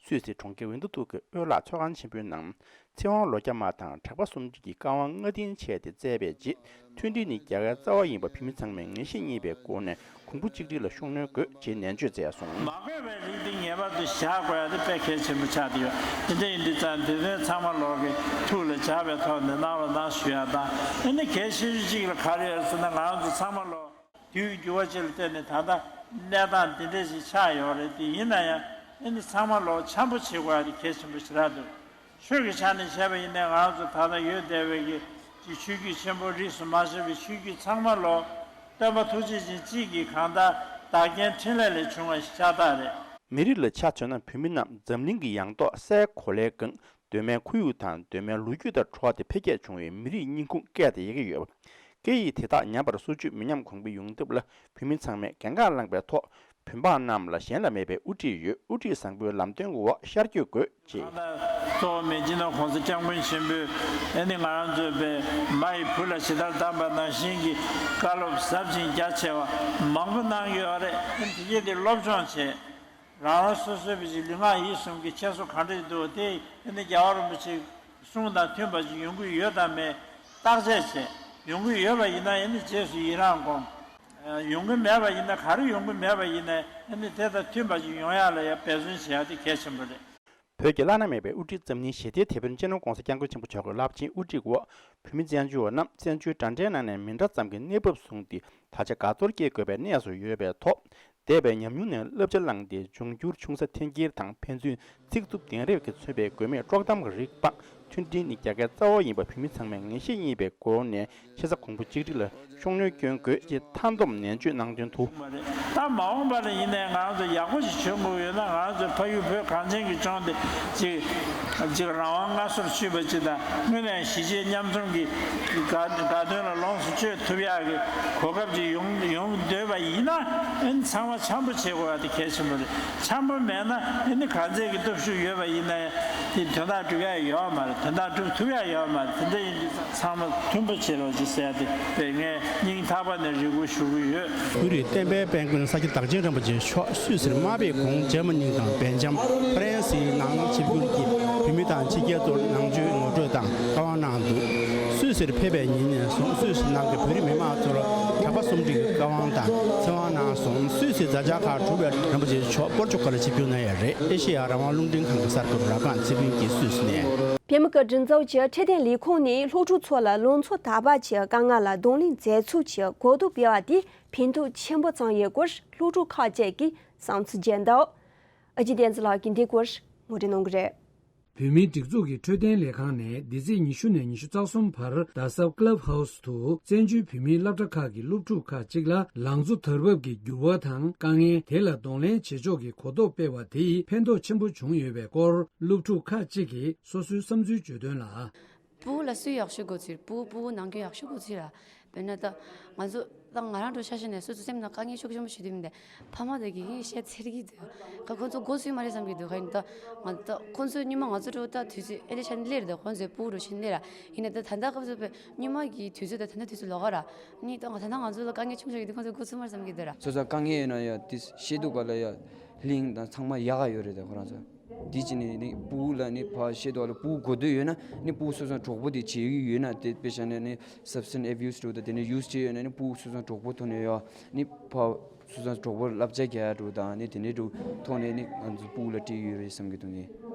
སུད་སི་གྲོང་ཁྱེར་ཝིན་ཏུ་ཏུག་གི་ཨོ་ལགས་ཚོགས་ཁང་ཆེན་པོའི་ནང་ཚེ་དབང་ལོ་བརྒྱ་མ་དང་གྲགས་པ་གསུམ་གྱི་བཀའ་དབང་མངའ་སྡིངས་བྱས་ཏེ་བསྩལ་བའི་རྗེས། མཐུན་སྒྲིལ་ནི་རྒྱལ་བའི་རྩ་བ་ཡིན་པ་བོད་མི་ཚང་མས་ངེས་ཤེས་རྙེད་པའི་སྒོ་ནས་གོང་བུ་གཅིག་སྒྲིལ་ལ་ཤུགས་སྣོན་དགོས་ཅེས་ནན་བརྗོད་མཛད་སོང་། མ་དགོས་པའི་རིགས་འདི་ངེས་པར་དུ་བཞག་དགོས་ཡ་དེ་དཔེ་གལ་ཆེན་པོ་ཆགས་བསྡད་ཡོད། དེ་འདྲ་ཡིན་དུས་ཙང་དེ་དོན་ཚང་མ་ལོག་གི་ཐུགས་ལ་འཇགས་པའི་ཐོག་ནས་གནང་རོགས་གནང་ཞུ་ཡ་དང་། ཨ་ནི་གལ་ཆེ་ཤོས་གཅིག་ལ་ག་རེ་ཡོད་ཟེར་ན། ང་རང་ཚོ་ཚང་མ་ལོག་དུས་འགྱུར་བ་ཅིག་ལ་བརྟེན་ནས་ད་ལྟ་གནས་སྟངས་འདི་འདྲ་ཞིག་ཆགས་ཡོད་རེད། དེ་ཡིན་ན་ཡང་ཨ་ནི་ཚང་མ་ལོག་འཆམ་པོ་བྱེད་དགོས་ཡ་དེ་གལ་ཆེན་པོ་ཞེ་དྲག་འདུག་ཆོས་ཀྱི་ཆ་ནས་བཤད་པ་ཡིན་ན། ང་རང་ཚོ་ད་ལྟ་ཡོད་བསྡད་པའི་གི་ཅིག་ཆོས་བརྒྱུད་ཆེན་པོ་རིས་སུ་མ་ཆད་པའི་ཆོས་བརྒྱུད་ཚང་མ་ལོ་སྟོན་པ་ཐུགས་རྗེ་ཅན་གཅིག་གིས་གང་ལྟར་བདག་རྐྱེན་འཕྲིན་ལས་ལས་བྱུང་བ་ཞིག་ཤ་སྟག་རེད། མི་རིགས་ལ་ཆ་མཚོན་ན་བོད་མི་རྣམས་འཛམ་གླིང་གི་ཡང་ཐོག་སའི་གོ་ལའི་སྒང་གདོད་མའི་ཁོར་ཡུག་དང་གདོད་མའི་ལོ་རྒྱུས་དང་འཕྲོ་བ་དེ་འཕེལ་རྒྱས་བྱུང་བའི་མི་རིགས་སྙིང་ཁུང་སྐད་དང་ཡི་གེ་ཡོད་པ། སྐད་ཡིག་དེ་དག་ཉམས་པར་སོར་ཆུད་མི་ཉམས་གོང་འཕེལ་ཡོང་ཐབས་ལ་བོད་མི་ཚང་མས་འགན་ཁག་བླངས་པའི་ཐོག་བོད་འབངས་རྣམས་ལ་གཞན་ལ་མེད་པའི་དབུ་ཁྲིད་ཡོད། དབུ་ཁྲིད་བཟང་པོའི་ལམ་སྟོན་འོག་ཤར་བསྐྱོད་དགོས་ཅེས། གཙོ་བོ་མི་སྤྱི་ནོར་༸གོང་ས་༸སྐྱབས་མགོན་ཆེན་པོས་ཨ་ནི་ང་རང་ཚོའི་པའི་མ་ཡི་བུ་ལ་ཇི་ལྟར་བདམས་པ་ནང་བཞིན་གྱི་བཀའ་སློབ་ཟབ་ཅིང་རྒྱ་ཆེ་བ་མང་པོ་གནང་ཡོད་རེད། ཨ་ནི་དེ་གས་དེ་སློབ་སྦྱོང་བྱས། རང་རང་སོ་སོའི་པའི་ལུས་ངག་ཡིད་གསུམ་གྱི་འཆད་རྩོད་ག་འདྲ་འདུག་དེ་ཨ་ནི་རྒྱལ་བ་རིན་པོ་ཆེའི་གསུང་དང་མཐུན་པ་ཅིག་ཡོང་གི་ཡོད་དམ་མེད་བརྟག་དཔྱད་བྱས། ཡོང་གི་ཡོད་པ་ཡིན་ན་ཨ་ནི་རྗེས་སུ་ཡི་རང་སྒོམ། ཡོང་གི་མེད་པ་ཡིན་ན། ག་རེ་ཡོང་གི་མེད་པ་ཡིན་ན་ཨ་ནི་དེ་དང་མཐུན་པ་ཅིག་ཡོང་ཡག་ལ་ཡང་འབད་བརྩོན་བྱེད་ཡག་དེ་གལ་ཆེན་པོ་རེད། བོད་ཀྱི་བླ་ན་མེད་པའི་དབུ་ཁྲིད་འཛམ་གླིང་ཞི་བདེའི་དེད་དཔོན་སྤྱི་ནོར་༸གོང་ས་༸སྐྱབས་མགོན་ཆེན་པོ་མཆོག་གི་རླབས་ཆེན་དབུ་ཁྲིད་འོག་བོད་མི་བཙན་བྱོལ་བ་རྣམས་བཙན་བྱོལ་འདྲ་འདྲའི་ནང་ནས་མི་འདྲ་ཙམ་གྱི་གནས་བབ་བཟུང་སྟེ་ད་ཆ་དགའ་ཚོར་སྐྱེ་དགོས་པའི་གནས་སུ་ཡོད་པའི་ཐོག་འདས་པའི་ཉམས་མྱོང་ནས་བསླབ་བྱ་བླངས་ཏེ་འབྱུང་འགྱུར་ཆུང་ས་འཐེན་འཁྱེར་དང་ཕན་ཚུན་ཚིག་རྩུབ་གདེང་རབས་ཀྱིས་མཚོན་པའི་དགོས་མེད་དཀྲོག་གཏམ་གྱི་རིགས་སྤང་། མཐུན་སྒྲིལ་ནི་རྒྱ་སྐད་རྩ་བ་ཡིན་པ་བོད་མི་ཚང་མས་ངེས་ཤེས་རྙེད་པའི་སྒོ་ནས་ཆེ་ས་གོང་བུ་གཅིག་སྒྲིལ་ལ་ཤུགས་སྣོན་སྐྱོན་དགོས་ཅེས་མཐའ་སྡོམ་ནན་བརྗོད་གནང་དོན་དུ། ད་མ་འོངས་པ་ལ་ཡིན་ནའི་ང་རང་ཚོ་ཡག་པོ་ཞིག་བྱུང་དགོས་ཡོད་ན། ང་རང་ཚོ་ཕ་ཡུལ་བོད་གངས་ཅན་གྱི་ལྗོངས་འདི་ཅིག་ཅིག་རང་དབང་སྔ་སོར་ཆུད་པ་ཅིག་དང་། དངོས་གནས་གཞིས་བྱེས་མཉམ་འཛོམས་ཀྱི་དགའ་དགའ་སྟོན་ལ་ལོངས་སུ་སྤྱོད་ཐུབ་ཡག་གི་གོ་སྐབས་ཅིག་ཡོང་ཡོང་འདོད་པ་ཡིན་ན། ཨ་ནི་ཚང་མ་འཆམ་པོ་བྱེད་དགོས་པ་དེ་གལ་ཆེན་པོ་རེད། འཆམ་པོ་མེད་ན་ཨ་ནི་གང་ཚད་ཀྱི་སྟོབས་ཤུགས་ཡོད་པ་ཡིན་ནའི་དེ་དོན་དག་སྒྲུབ་ཡ་ཡོད་མ་རེད། དོན་དག་སྒྲུབ་ཐུབ་ཡ་ཡོད་མ་རེད། དེ་འདྲ་ཡིན་དུས་ཚང་མ་མཐུན་པོ་བྱེད་རོགས་ཅེས་ཟེར་ཡ་དེ་དཔེ་ངས་སྙིང་ཐག་པ་ནས་རེ་སྐུལ་ཞུ་གི་ཡོད། བོད་རིགས་བསྟན་པའི་དཔལ་མགོན་ས་སྐྱ་བདག་ཆེན་རིན་པོ་ཆེ་མཆོག་སུད་སིར་མ་ཕེབས་གོང་འཇར་མ་ནི་དང་སྦེལ་ཇམ། ཧྥ་རན་སིའི་ནང་ཆིབས་བསྒྱུར་གྱིས་བོད་མི་དང་ཕྱི་རྒྱལ་ཚོར་ནང་ཆོས་ངོ་སྤྲོད་དང་བཀའ་དབང་གནང་འདུག་སུད་སིར་ཕེབས་པའི་ཉིན་ནས་བཟུང་སུད་སི་ནང་གི་བོད་རིགས་མི་མང་ཚོར་གྲྭ་པ་གསུམ་སྒྲིལ་གྱི་བཀའ་དབང་དང་ཚེ་དབང་གནང་སོང་། སུད་སི་མཛད་འཆར་ཁག་གྲུབ་པའི་རིན་པོ་ཆེ་མཆོག་པོར་ཅུ་གལ་ལ་ཆིབས་བསྒྱུར་གནང་ཡོད་རེད། ཨེ་ཤེ་ཡ་རང་དབང་རླུང་འཕྲིན་ཁང་གི་གསར་འགོད་པ་རབ་སྒང་ཚེ་ཕུན་གྱིས་སུད་སི་ནས། བོད་མི་གི་མགྲིན་ཚབ་ཀྱི་འཕྲོད་བསྟེན་ལས་ཁུངས་ནས་སློབ་ཕྲུག་ཚོ་ལ་ལང་ཚོ་དར་བ་གྱི་དཀའ་ངལ་ལ་གདོང་ལེན་མཛད་ཚུལ་གྱི་གོ་བསྡུར་སྤེལ་བ་དེས་ཕན་ཐོགས་ཆེན་པོ་བྱུང་ཡོད་སྐོར་སློབ་ཕྲུག་ཁག་ཅིག་གིས་བསམ་ཚུལ་བརྗོད་འདུག་ཨ་ཅེ་བསྟན་འཛིན་ལགས་ཀྱིས་འདིའི་སྐོར་ངོ་སྤྲོད་གནང་གི་རེད། བོད་མིའི་སྒྲིག་འཛུགས་ཀྱི་འཕྲོད་བསྟེན་ལས་ཁང་ནས་འདི་ཚེས་ཉི་ཤུ་ནས་ཉི་ཤུ་རྩ་གསུམ་བར་རྡ་ས་ཀླབ་ཧའུ་སི་དུ་བཙན་བྱོལ་བོད་མིའི་སློབ་གྲྭ་ཁག་གི་སློབ་ཕྲུག་ཁག་ཅིག་ལ་ལང་ཚོ་དར་བབ་ཀྱི་འགྱུར་བ་དང་དཀའ་ངལ་དེ་ལ་གདོང་ལེན་བྱེད་ཕྱོགས་ཀྱི་གོ་རྟོགས་སྤེལ་བ་དེས་ཕན་ཐོགས་ཆེན་པོ་བྱུང་ཡོད་པའི་སྐོར་སློབ་ཕྲུག་ཁག་ཅིག་གིས་སོ་སོའི་བསམ་ཚུལ་བརྗོད་དོན་ལ། སྤུ་གུ་ལ་སུས་ཡག་ཤོས་དགོས་ཚུལ། སྤུ་གུ་སྤུ་གུ་ནང་ཁུལ་ཡག་ཤོས་དགོས་ཚུལ་ལ། དཔེར་ན་ད་ང་ཚོ་ད་ང་རང་འགྲོ་ཤ་ཤ་ནས་སོ་སོ་སེམས་ནང་དཀའ་ངལ་ཤུགས་ཆེན་པོ་ཞིག་འདུག་མི་འདུག་ཕ་མ་དེ་གིས་ངས་བཤད་ཚར་གྱི་འདུག་ཁ་ཁོ་ཚོ་མགོ་ཚོས་མ་རེད་བསམ་གྱི་འདུག་ཁ་ཡིན་ད་ང་ད་ཁོ་ཚོས་སྔོན་མ་ང་ཚོ་འགྲོ་ད་དུས་ཚོད་ཨེ་ལེ་ཤ་ནས་སླེབས་རེད། ད་ཁོ་ཚོས་སྤུ་གུ་འགྲོ་ཤེས་སླེབས་ར་ཡིན་ན། ད་ད་ལྟ་སྐབས་སུ་བས་སྔོན་མ་གི་དུས་ཚོད་ད་ད་ལྟ་དུས་ཚོད་ལོགས་ཀ་ར་ནི་ད་ང་ད་ལྟ་ང་ཚོ་ལ་དཀའ་ངལ་ཆུང་ཆུང་ཡོད་དུས་ཁོ་ཚོས་མགོ་ཚོས་མ་རེད་བསམ་གྱི་འདུག་ར། སོ་སོ་དཀའ་ངལ་ཡོད་ན་ཡ་དེ་བཤད་སྡུག་ག་ལ་ཡ་གླིང་དང་ཚང་མ་ཡག་ག་ཡོད་རེད། ད་ཁོ་རང་ཚོ། དེ་བྱས་ནས་ནི་སྤུ་གུ་ལ་ནི་ཕར་བཤད་དོ་ལ་སྤུ་གུ་གོ་འདོད་ཡོད་ན་ནི་སྤུ་གུ་སོ་སོ་གྲོགས་པོ་དེ་བྱེད་ཀྱི་ཡོད་ན། དེ་དཔེ་བཞག་ན་ནི་substance abuse འགྲོ་དང་དེ་ནས་use བྱེད་ཡོད་ན་ནི་སྤུ་གུ་སོ་སོ་གྲོགས་པོ་ཐོག་ནས་ཡོད་ནི་ཕར་སོ་སོ་གྲོགས་པོར་བསླབ་བྱ་རྒྱག་ཡ་འགྲོ་དང་ནི་དེ་འདྲའི་འགྲོ་ཐོག་ནས་ནི་ང་ཚོ་སྤུ་གུ་ལ་སྤྲད་ཀྱི་ཡོད་རེད་བསམ་གྱི་འདུག་ངས།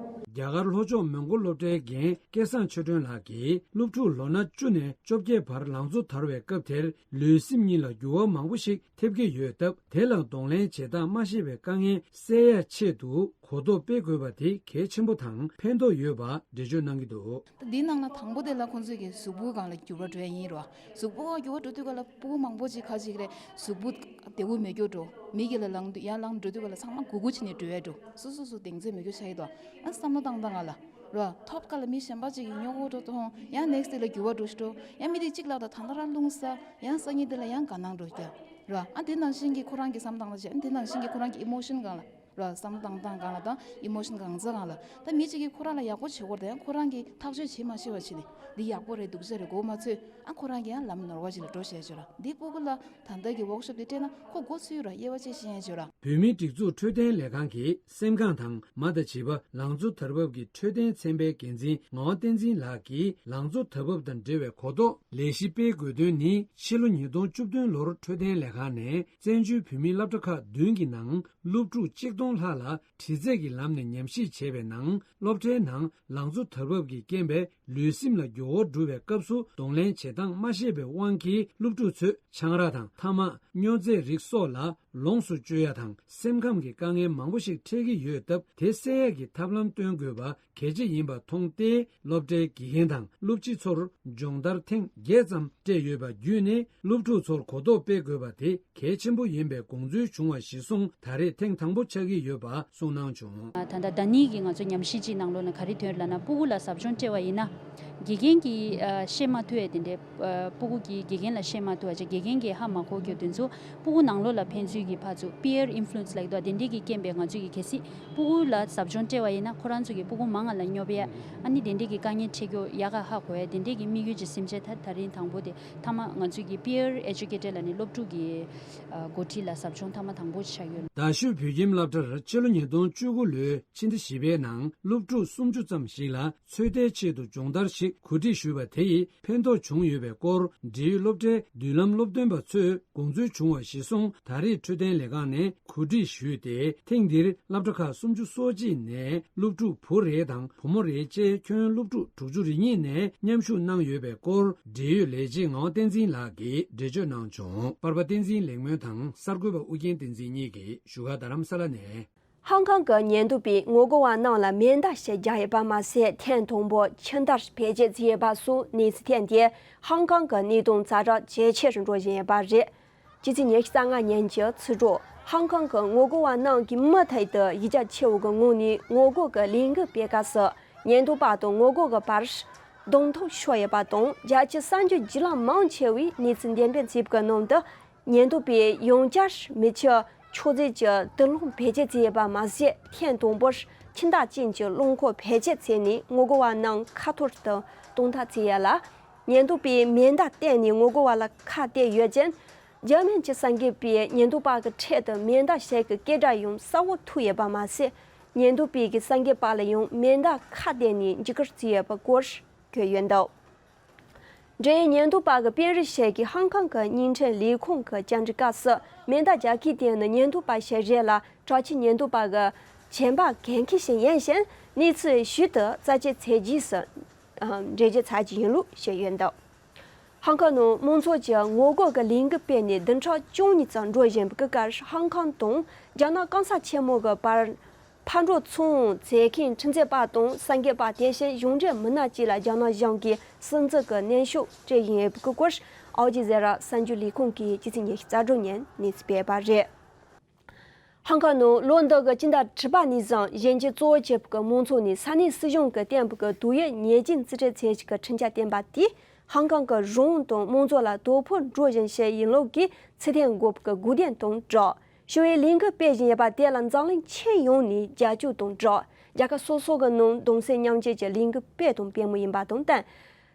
རྒྱ་གར་ལྷོ་ཕྱོགས་མོན་གྷོ་སློབ་གྲྭའི་རྒན་སྐལ་བཟང་ཆོས་སྒྲོན་ལགས་ཀྱིས་སློབ་ཕྲུག་ལོ་ན་བཅུ་ནས་བཅོ་བརྒྱད་བར་ལང་ཚོ་དར་བའི་སྐབས་དེར་ལུས་སེམས་གཉིས་ལ་འགྱུར་བ་མང་པོ་ཞིག་ཐེབས་ཀྱི་ཡོད་སྟབས། དེ་ལ་གདོང་ལེན་བྱེད་སྟངས་མ་ཤེས་པའི་དཀའ་ངལ་སེལ་ཡ་ཆེད་དུ་གོ་རྟོགས་སྤེལ་དགོས་པ་དེ་གལ་ཆེན་པོ་དང་ཕན་ཐོགས་ཡོད་པ་འགྲེལ་བརྗོད་གནང་གི་འདུག་ད་འདིའི་ནང་ལ་དང་པོ་དེ་ལ་ཁོང་ཚོས་ཀྱི་གཟུགས་པོའི་སྒང་ལ་འགྱུར་བ་འགྲོ་ཡ་ཡིན་རོ། གཟུགས་པོ་འགྱུར་བ་འགྲོ་དུས་ག་ལ་སྤུ་གུ་མང་པོ་ཅིག་ཁ་ཅིག་རེད། གཟུགས་པོ་བདེ་པོ་མེད་རྒྱུ་འགྲོ། མི་གི་ལ་ལངས་དུས་ཡར་ལངས་འགྲོ་དུས་ག་ལ་ཚང་མ་གུག་གུག་བྱས་ནས་འགྲོ་ཡ་འགྲོ། སོ་སོ་སོ་གདེང་ཚོད་མེད་རྒྱུ་ཆགས་ཀྱི་འདུག་ཨ་བསམ་བློ་བཏང་བཏང་ག་ལ། རོ། ཐོབ་ཁ་ལ་མི་གཞན་པ་ཅིག་གིས་ཉོ་གོ་འགྲོ་དང་ཡང་next day ལ་འགྱུར་བ་འགྲོ་ཞིག་འགྲོ། ཡང་མི་དེ་གཅིག་ལབ་དང་ད་ལྟ་རང་རླུང་ས་ཡང་སང་ཉིན་དེ་ལ་ཡང་དགའ་སྣང་འགྲོ་རྒྱ། རོ། ཨ་དེ་ནང་བཞིན་གྱི་ཁོ་རང་གི་བསམ་སྟངས་ལ་བྱས། ཨ་དེ་ནང་བཞིན་གྱི་ཁོ་རང་གི་emotion སྒང་ལ། རོ། བསམ་བློ་བཏང་སྟངས་སྒང་ལ་དང་emotion གང་ཚ་སྒང་ལ། ད་མི་གཅིག་གིས་ཁོ་རང་ལ་ཡག་པོ་བྱེད་དགོས་རེད་དང་ཡང་ཁོ་རང་གིས་ཐག་གཅོད་བྱེད་མ་ཤེས་པ་བྱེད་ནས་འདི་ཡག་པོ་རེད་སྡུག་ཅག་རེད་གོ་མ་ཚོད། ཨ་ཁོ་རང་གིས་ཡང་ལམ་ནོར་བ་ཅིག་ལ་འགྲོ་བཤད་བྱོས་ར། འདི་སྤུ་གུ་ལ་ད་ལྟ་གི་workshop དེ་སྤྲད་ན་ཁོ་མགོ་ཚོས་ར་དབྱེ་བ་ཕྱེ་ཤེས་ཡ་བྱོས་ར། བོད་མིའི་སྒྲིག་འཛུགས་འཕྲོད་བསྟེན་ལས་ཁང་གི་སེམས་ཁམས་དང་མ་དང་བྱིས་པ་ལང་ཚོ་དར་བབ་ཀྱི་འཕྲོད་བསྟེན་ཚན་པའི་འགན་འཛིན་ངག་དབང་བསྟན་འཛིན་ལགས་ཀྱིས་ལང་ཚོ་དར་བབ་དང་འབྲེལ་བའི་གོ་རྟོགས་ལས་གཞི་སྤེལ་དགོས་དོན་ནི་ཕྱི་ལོ་ཉིས་སྟོང་བཅུ་བདུན་ལོར་འཕྲོད་བསྟེན་ལས་ཁང་ནས་བཙན་བྱོལ་བོད་མིའི་སློབ་གྲྭ་ཁག་བདུན་གྱི་ནང་སློབ་ཕྲུག་གཅིག་སྟོང་ལྷག་ལ་དྲི་རྩད་ཀྱི་ལམ་ནས་ཉམས་ཞིབ་བྱས་པའི་ནང་སློབ་གྲྭའི་ནང་ལང་ཚོ་དར་བབ་ཀྱི་རྐྱེན་པས་ལུས་སེམས་ལ་འགྱུར་བ་འགྲོ་བའི་སྐབས་སུ་གདོང་ལེན་བྱེད་སྟངས་མ་ཤེས་པའི་དབང་གིས་སློབ་ཕྲུག་ཚོས་ཆང་རག་དང་ཐ་མག་སྨྱོ་རྫས་རིགས་སོགས་ལ་ལོངས་སུ་སྤྱོད་ཡ་དང་སེམས་ཁམས་ཀྱི་དཀའ་ངལ་མང་པོ་ཞིག་འཕྲད་ཀྱི་ཡོད་སྟབས། དེ་སེལ་ཡ་གི་ཐབས་ལམ་སྟོན་དགོས་པ་གལ་ཆེ་ཡིན་པ་མཐོང་སྟེ། སློབ་གྲྭའི་དགེ་རྒན་དང་སློབ་སྤྱི་ཚོར་སྦྱོང་བརྡར་ཐེངས་བརྒྱད་ཙམ་སྤྲད་ཡོད་པ་བརྒྱུད་ནས་སློབ་ཕྲུག་ཚོར་གོ་རྟོགས་སྤེལ་དགོས་པ་དེ་གལ་ཆེན་པོ་ཡིན་པའི་དགོངས་ཚུལ་བྱུང་བ་གཞིར་བཟུང་ད་རེས་ཐེངས་དང་པོ་ཆགས་ཀྱི་ཡོད་པ་གསུངས་གནང་བྱུང་། ད་ལྟ་ཟླ་ནིའི་གི་ང་ཚོ་ཉམས་ཞིབ་ཅིག་ནང་ལོགས་ནས་ག་རེ་ཐོན་ལབ་ན། སྤུ་གུ་ལ་ཟབ་སྦྱོང་སྤྲད་པ་ཡིན་ན་དགེ་རྒན་གྱིས་ཨ་བཤད་མ་ཐུབ་ཡ་དེ་འདྲའི་ཨ་སྤུ་གུ་གིས་དགེ་རྒན་ལ་བཤད་མ་ཐུབ་པ་བྱས། དགེ་རྒན་གྱིས་ཧ་མ་གོ་རྒྱུ་དེ་ཚོ་སྤུ་གུ་ནང་ལོགས་ལ་ཕན་ཚུན་ གི་ཕར་ཚུར་peer influence ལབ་ཀྱི་འདུག་དེ་འདྲའི་གི་རྐྱེན་པས་ང་ཚོས་ཀྱི་གལ་སྲིད་སྤུ་གུ་ལ་ཟབ་སྦྱོང་སྤྲད་པ་ཡིན་ན་ཁོ་རང་ཚོ་གི་སྤུ་གུ་མང་ང་ལ་སྙོབ་ཡ། ཨ་ནི་དེ་འདྲའི་གི་དཀའ་ངལ་འཕྲད་རྒྱུ་ཡག་ག་ཧ་གོ་ཡ་དེ་འདྲའི་གི་དམིགས་ཡུལ་གྱི་སེམས་ཅན་ད་ད་རིང་དང་པོ་དེ་མཐའ་མ་ང་ཚོས་ཀྱི་peer educator ལབ་ནས་སློབ་ཕྲུག་གི་འགོ་ཁྲིད་ལ་ཟབ་སྦྱོང་མཐའ་མ་དང་པོ་ཆགས་ཡོད། རྡ་ཤོད་བོད་ཁྱིམ་སློབ་གྲྭར་ཕྱི་ལོ་ཉིས་སྟོང་བཅུ་དགུ་ལོའི་ཕྱི་ཟླ་བཞི་པའི་ནང་སློབ་ཕྲུག་སུམ་ཅུ་ཙམ་ཞིག་ལ་ཚོད་ལྟའི་ཆེད་དུ་སྦྱོང་བརྡར་ཞིག་གོ་སྒྲིག་ཞུས་པ་དེ་ཡིས་ཕན་ཐོགས་བྱུང་ཡོད་པའི་སྐོར་འབྲེལ་ཡོད་སློབ་གྲྭའི་མདུན་ལམ་སློབ་སྟོན་པ་ཚོས་དགོངས་ཚུལ་བྱུང་བ་གཞིར་བཟུང་ད་རེས་འཕྲོད་བསྟེན་ལས་ཁང་ནས་གོ་སྒྲིག་ཞུས་ཏེ་ཐེངས་འདིར་སློབ་གྲྭ་ཁག་སུམ་ཅུ་སོ་གཅིག་ནས་སློབ་ཕྲུག་བུ་རེ་དང་བུ་མོ་རེ་བཅས་ཁྱོན་སློབ་ཕྲུག་དྲུག་ཅུ་རེ་གཉིས་ནས་མཉམ་ཞུགས་གནང་ཡོད་པའི་སྐོར་འབྲེལ་ཡོད་ལས་བྱེད་ངག་དབང་བསྟན་འཛིན་ལགས་ཀྱིས་འགྲེལ་བརྗོད་གནང་བྱུང་། པར་པ་བསྟན་འཛིན་ལེགས་སྨོན་དང་གསར་འགོད་པ་ཨུ་རྒྱན་བསྟན་འཛིན་གཉིས་ཀྱིས་བཞུགས་སྒར་རྡ་རམ་ས་ལ་ནས། ཧང་ཀང་གི་ཉེན་རྟོག་པས་ངོ་རྒོལ་བ་རྣམས་ལ་མེ་མདའ་ཞིག་རྒྱག་ཡོད་པ་མ་ཟད། ཐེངས་དང་པོ་ཁྱིམ་བདག་ཕལ་ཆེར་བརྫིས་ཡོད་པ་སོགས་གནས་ཚུལ་ཐོན་ཏེ། ཧང་ཀང་གི་གནས་སྟངས་ཛ་དྲག་ཇེ་ཆེ་རུ་འགྲོ་བཞིན་ཡོད་པ་རེད། ཕྱི་ཚེས་ཉི་ཤུ་རྩ་ལྔ་ཉིན་གྱི་ཕྱི་དྲོ། ཧང་ཀང་གི་ངོ་རྒོལ་བ་རྣམས་ཀྱིས་མུ་མཐུད་དུ་ཡིག་ཆ་ཆེ་བོ་གི་ངོས་ནས་ངོ་རྒོལ་གྱི་ལས་འགུལ་སྤེལ་སྐབས་སུ། ཉེན་རྟོག་པ་དང་ངོ་རྒོལ་གྱི་བར་གདོང་ཐུག་ཤོར་ཡོད་པ་དང་། རྒྱལ་སྤྱིའི་གསར་འགྱུར་བརྒྱུད་ལམ་མང་ཆེ་བས་གནས་ཚུལ་འགྲེམས་སྤེལ་བྱས་པའི་ནང་དུ། ཉེན་རྟོག་པས་ཡང་བསྐྱར་མི་ཁྱི་མཆོད་རྫས་ཀྱི་དུག་རླངས་བེད་སྤྱོད་བྱས་ཡོད་པ་མ་ཟད། ཐེངས་དང་པོར་ཁྱིམ་བདག་ཅན་གྱི་རླངས་འཁོར་བེད་སྤྱོད་བྱས་ནས་ངོ་རྒོལ་བ་རྣམས་ཁ་ཐོར་དུ་གཏོང་ཐབས་བྱས་ཡོད་ལ། ཉེན་རྟོག་པས་མེ་མདའ་བཏོན་ནས་ངོ་རྒོལ་བ་ལ་ཁ་གཏད་ཡོད་ཅིང་། འཇར་མན་གྱི་གསར་འགོད་པས་ཉེན་རྟོག་པ་གི་འཕྲལ་དུ་མེ་མདའ་ཞིག་གི་སྐད་སྒྲ་ཡང་གསལ་བོ་ཐོས་ཡོད་པ་མ་ཟད། ཉེན་རྟོག་པས་ཀྱི་གསར་འགོད་པ་ལ་ཡང་མེ་མདའ་ཁ་གཏད་ནས་འཇིགས་སྐུལ་བྱས་ཡོད་པའི་སྐོར་བཀོད་ཡོད་འདུག་འབྲེལ་ཡོད་ཉེན་རྟོག་པ་གི་དཔོན་རིགས་ཤིག་གིས་ཧང་ཀང་གི་རྙིང་ཁྲིམས་ལས་ཁུངས་ཀྱི་བཅར་འདྲི་སྐབས་སུ། མེ་མདའ་རྒྱག་མཁན་དེ་ནི་ཉེན་རྟོག་པ་ཞིག་རེད་ལ། དྲག་ཆས་ཉེན་རྟོག་པ་གི་ཆེན་པ་འགན་འཁུར་ཞིག་ཡིན་ཞིང་། གནས་ཚུལ་ཞིབ་ཏུ་རྩད་གཅོད་བྱས་རྗེས་སུ་འགྲེལ་བརྗོད་བྱ་རྒྱུ་ཡིན་ལུགས་བཤད་ཡོད་འདུག་ཧང་ཀང་ནང་མང་ཚོགས་ཀྱིས་ངོ་རྒོལ་གྱི་ལས་འགུལ་སྤེལ་ནས་བདུན་ཕྲག་བཅུ་གཉིས་ཙམ་འགྲོ་བཞིན་པའི་སྐབས། ཧང་ཀང་དང་རྒྱ་ནག་གང་ས་ཆེན་མོ་གི་བར། ཕར་འགྲོ་ཚུར་འོང་བྱེད་མཁན་ཁྲིམས་རྩོད་པ་དང་གསར་འགོད་པ། དེ་བཞིན་གཞུང་འབྲེལ་མི་སྣ་བཅས་ལ་རྒྱ་ནག་གཞུང་གིས་སྲིད་འཛིན་གྱི་གནོན་ཤུགས་སྤྲད་བཞིན་ཡོད་པའི་སྐོར། ཨལ་ཇི་ཛེ་ར་གསར་འགྱུར་ལས་ཁང་གིས་ཕྱི་ཚེས་ཉི་ཤུ་རྩ་དྲུག་ཉིན་གནས་ཚུལ་སྤེལ་བ་རེད། ཧང་ཀང་ནང་ལོ་འདི་གི་སྤྱི་ཟླ་དྲུག་པ་ནས་བཟུང་གཞོན་སྐྱེས་གཙོ་བོ་བྱས་པའི་མང་ཚོགས་ནས་ས་གནས་སྲིད་གཞུང་གིས་བཏོན་པའི་དུག་ཡོད་ཉེས་ཅན་རྩིས་སྤྲོད་བྱེད་ཀྱི་ཁྲིམས་འཆར་བཏོན་པ་དེས། ཧང་ཀང་གི་རང་དབང་དང་དམངས་གཙོ་ལ་དོ་ཕོག་འགྲོ་བཞིན་ཞིག་ཡིན་ལུགས་ཀྱི་ཚུལ་བསྟན་དགོས་པའི་དགོས་འདུན་དང་སྦྲགས། ཞི་བའི་ལས་འགུལ་སྤེལ་བཞིན་ཡོད་པ་དེ་ལ་འཛམ་གླིང་ཁྱོན་ཡོངས་ནས་རྒྱབ་སྐྱོར་དང་སྦྲགས། རྒྱལ་ཁབ་སོ་སོ་གི་ནང་གདུང་སེམས་མཉམ་སྐྱེད་ཀྱི་ལས་འགུལ་སྤེལ་དང་སྤེལ་མུས་ཡིན་པ་དང་བསྟུན།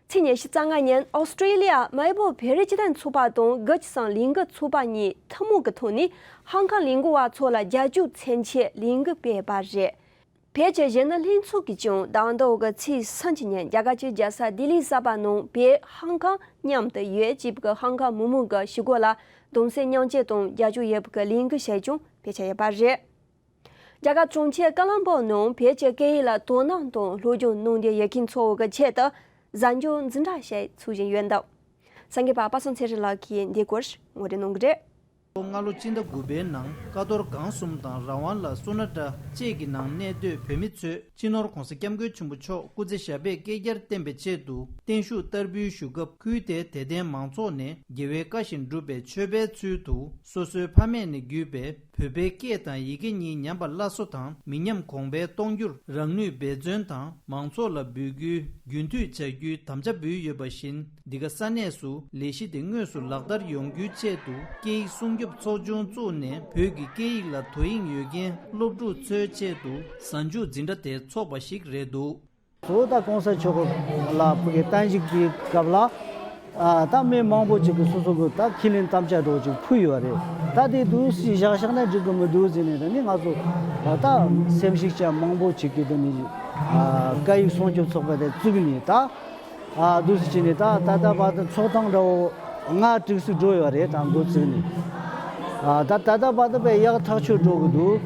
ཚེས་ཉི་ཤུ་རྩ་ལྔ་ཉིན་ཨོ་སི་ཀྲི་ལི་ཡ་མལ་བོར་བོད་རིགས་སྤྱི་མཐུན་ཚོགས་པ་དང་དགུ་ཅུ་ཙམ་ལས་འགུལ་ཚོགས་པ་གཉིས་ཐུན་མོང་གི་ཐོག་ནས་ཧང་ཀང་ལས་འགུལ་བ་ཚོ་ལ་རྒྱབ་སྐྱོར་མཚོན་ཆེད་ལས་འགུལ་སྤེལ་བ་རེད། བོད་ཀྱི་གཞོན་ནུ་ལྷན་ཚོགས་ཀྱིས་ཀྱང་ཟླ་འདིའི་ཚེས་སུམ་ཅུ་ཉིན་རྒྱ་གར་གྱི་རྒྱལ་ས་ལྡི་ལིའི་གསར་པ་ནང་བོད་ཧང་ཀང་མཉམ་དུ་ཡོད་ཅེས་པའི་ཧང་ཀང་མི་མང་གི་ཞི་རྒོལ་ལ་གདུང་སེམས་མཉམ་སྐྱེད་དང་རྒྱབ་སྐྱོར་ཡོད་པའི་ལས་འགུལ་ཞིག་ཀྱང་སྤེལ་འཆར་ཡོད་པ་རེད། རྒྱ་གར་གྲོང་ཁྱེར་ཀ་ལོན་པོར་ནང་བོད་ཀྱི་སྐད་ཡིག་ལ་དོ་སྣང་དང་སློབ་སྦྱོང་གནང་འདོད་ཡོད་མཁན་ཚོའི་ཆེད་དུ་གཟབ་མཆོར་འཛིན་གྲྭ་ཞིག་ཚུགས་བཞིན་ཡོད་འདུག་གསར་འགོད་པ་པ་སངས་ཚེ་རིང་ལགས་ཀྱིས་འདིའི་སྐོར་ངོ་སྤྲོད་གནང་གི་རེད། ལོ་ལྔ་ལོ་སྤྱི་ཟླ་དགུ་པའི་ནང་ཀ་རྡོར་སྒང་གསུམ་དང་རང་དབང་ལ་སོ་ན་ཀྲ་བཅས་ཀྱི་ནང་གནས་སྡོད་བོད་མི་ཚོས་སྤྱི་ནོར་༧གོང་ས་༧སྐྱབས་མགོན་ཆེན་པོ་མཆོག་སྐུ་ཚེ་ཞབས་པད་བསྐལ་བརྒྱར་བརྟན་པའི་ཆེད་དུ་བརྟན་བཞུགས་བསྟར་འབུལ་ཞུ་སྐབས། ཁུལ་དེའི་དད་ལྡན་མང་ཚོགས་ནས་རྒྱལ་བའི་བཀའ་བཞིན་སྒྲུབ་པའི་མཆོད་པའི་ཚུལ་དུ་སོ་སོའི་ཕ་མེས་ནས་བརྒྱུད་པའི་བོད་པའི་སྐད་དང་ཡི་གེ་གཉིས་ཉམས་པ་སླར་གསོ་དང་མི་ཉམས་གོང་འཕེལ་གཏོང་རྒྱུར་རང་ནུས་འབད་བརྩོན་དང་མང་ཚོགས་ལ་འབོད་སྐུལ་རྒྱུན་མཐུད་བྱ་རྒྱུའི་དམ་བཅའ་འབུལ་ཡོད་པ་བཞིན། འདི་ག་ས་གནས་སུ་ལས་གཞི་དེ་དངོས་སུ་ལག་བསྟར་ཡོང་རྒྱུའི་ཆེད་དུ་སྐད་ཡིག་སྲུང་སྐྱོབ་ཚོགས་ཆུང་བཙུགས་ནས་བོད་ཀྱི་སྐད་ཡིག་ལ་དོ་དབྱིངས་ཡོད་མཁན་སློབ་ཕྲུག་ཚོའི་ཆེད་དུ་གཟབ་མཆོར་འཛིན་གྲྭ་དེ་འཚོགས་པ་ཞིག་རེད་འདུག། གཙོ་བོ་ད་གོང་ས་མཆོག་ལ་ཕུལ་གྱི་གཏན་ཞིག་གི་སྐབས་ལ། ཨ་ད་མི་མང་པོ་ཅིག་གིས་སོ་སོ་གི་ད་ཁས་ལེན་དམ་བཅའ་འདྲ་བོ་ཅིག་ཕུལ་ཡོད་རེད། ད་དེ་དུས་སུ་བཞག་བཞག་ན་འགྲིག་གི་མི་འདུག་ཟེར་ནས། ད་ནི་ང་ཚོ་ད་སེམས་ཤུགས་ཅན་མང་པོ་ཅིག་གིས་དེ་ནི་ཨ་སྐད་ཡིག་སྲུང་སྐྱོབ་ཚོགས་པ་དེ་བཙུགས་ནས། ད་ཨ་འདུག་སེ་བྱས་ནས་ད་ད་ལྟ་བར་དུ་ཚོགས་ཐེངས་འདྲ་བོ་ལྔ་དྲུག་ཙམ་འགྲོ་ཡོད་རེད། ད་འགོ་བཙུགས་ནས་ཨ་ད་ད་ལྟ་བར་དུ་དཔེ་ཡག་ཐག་ཆོད་འགྲོ་གི་འདུག།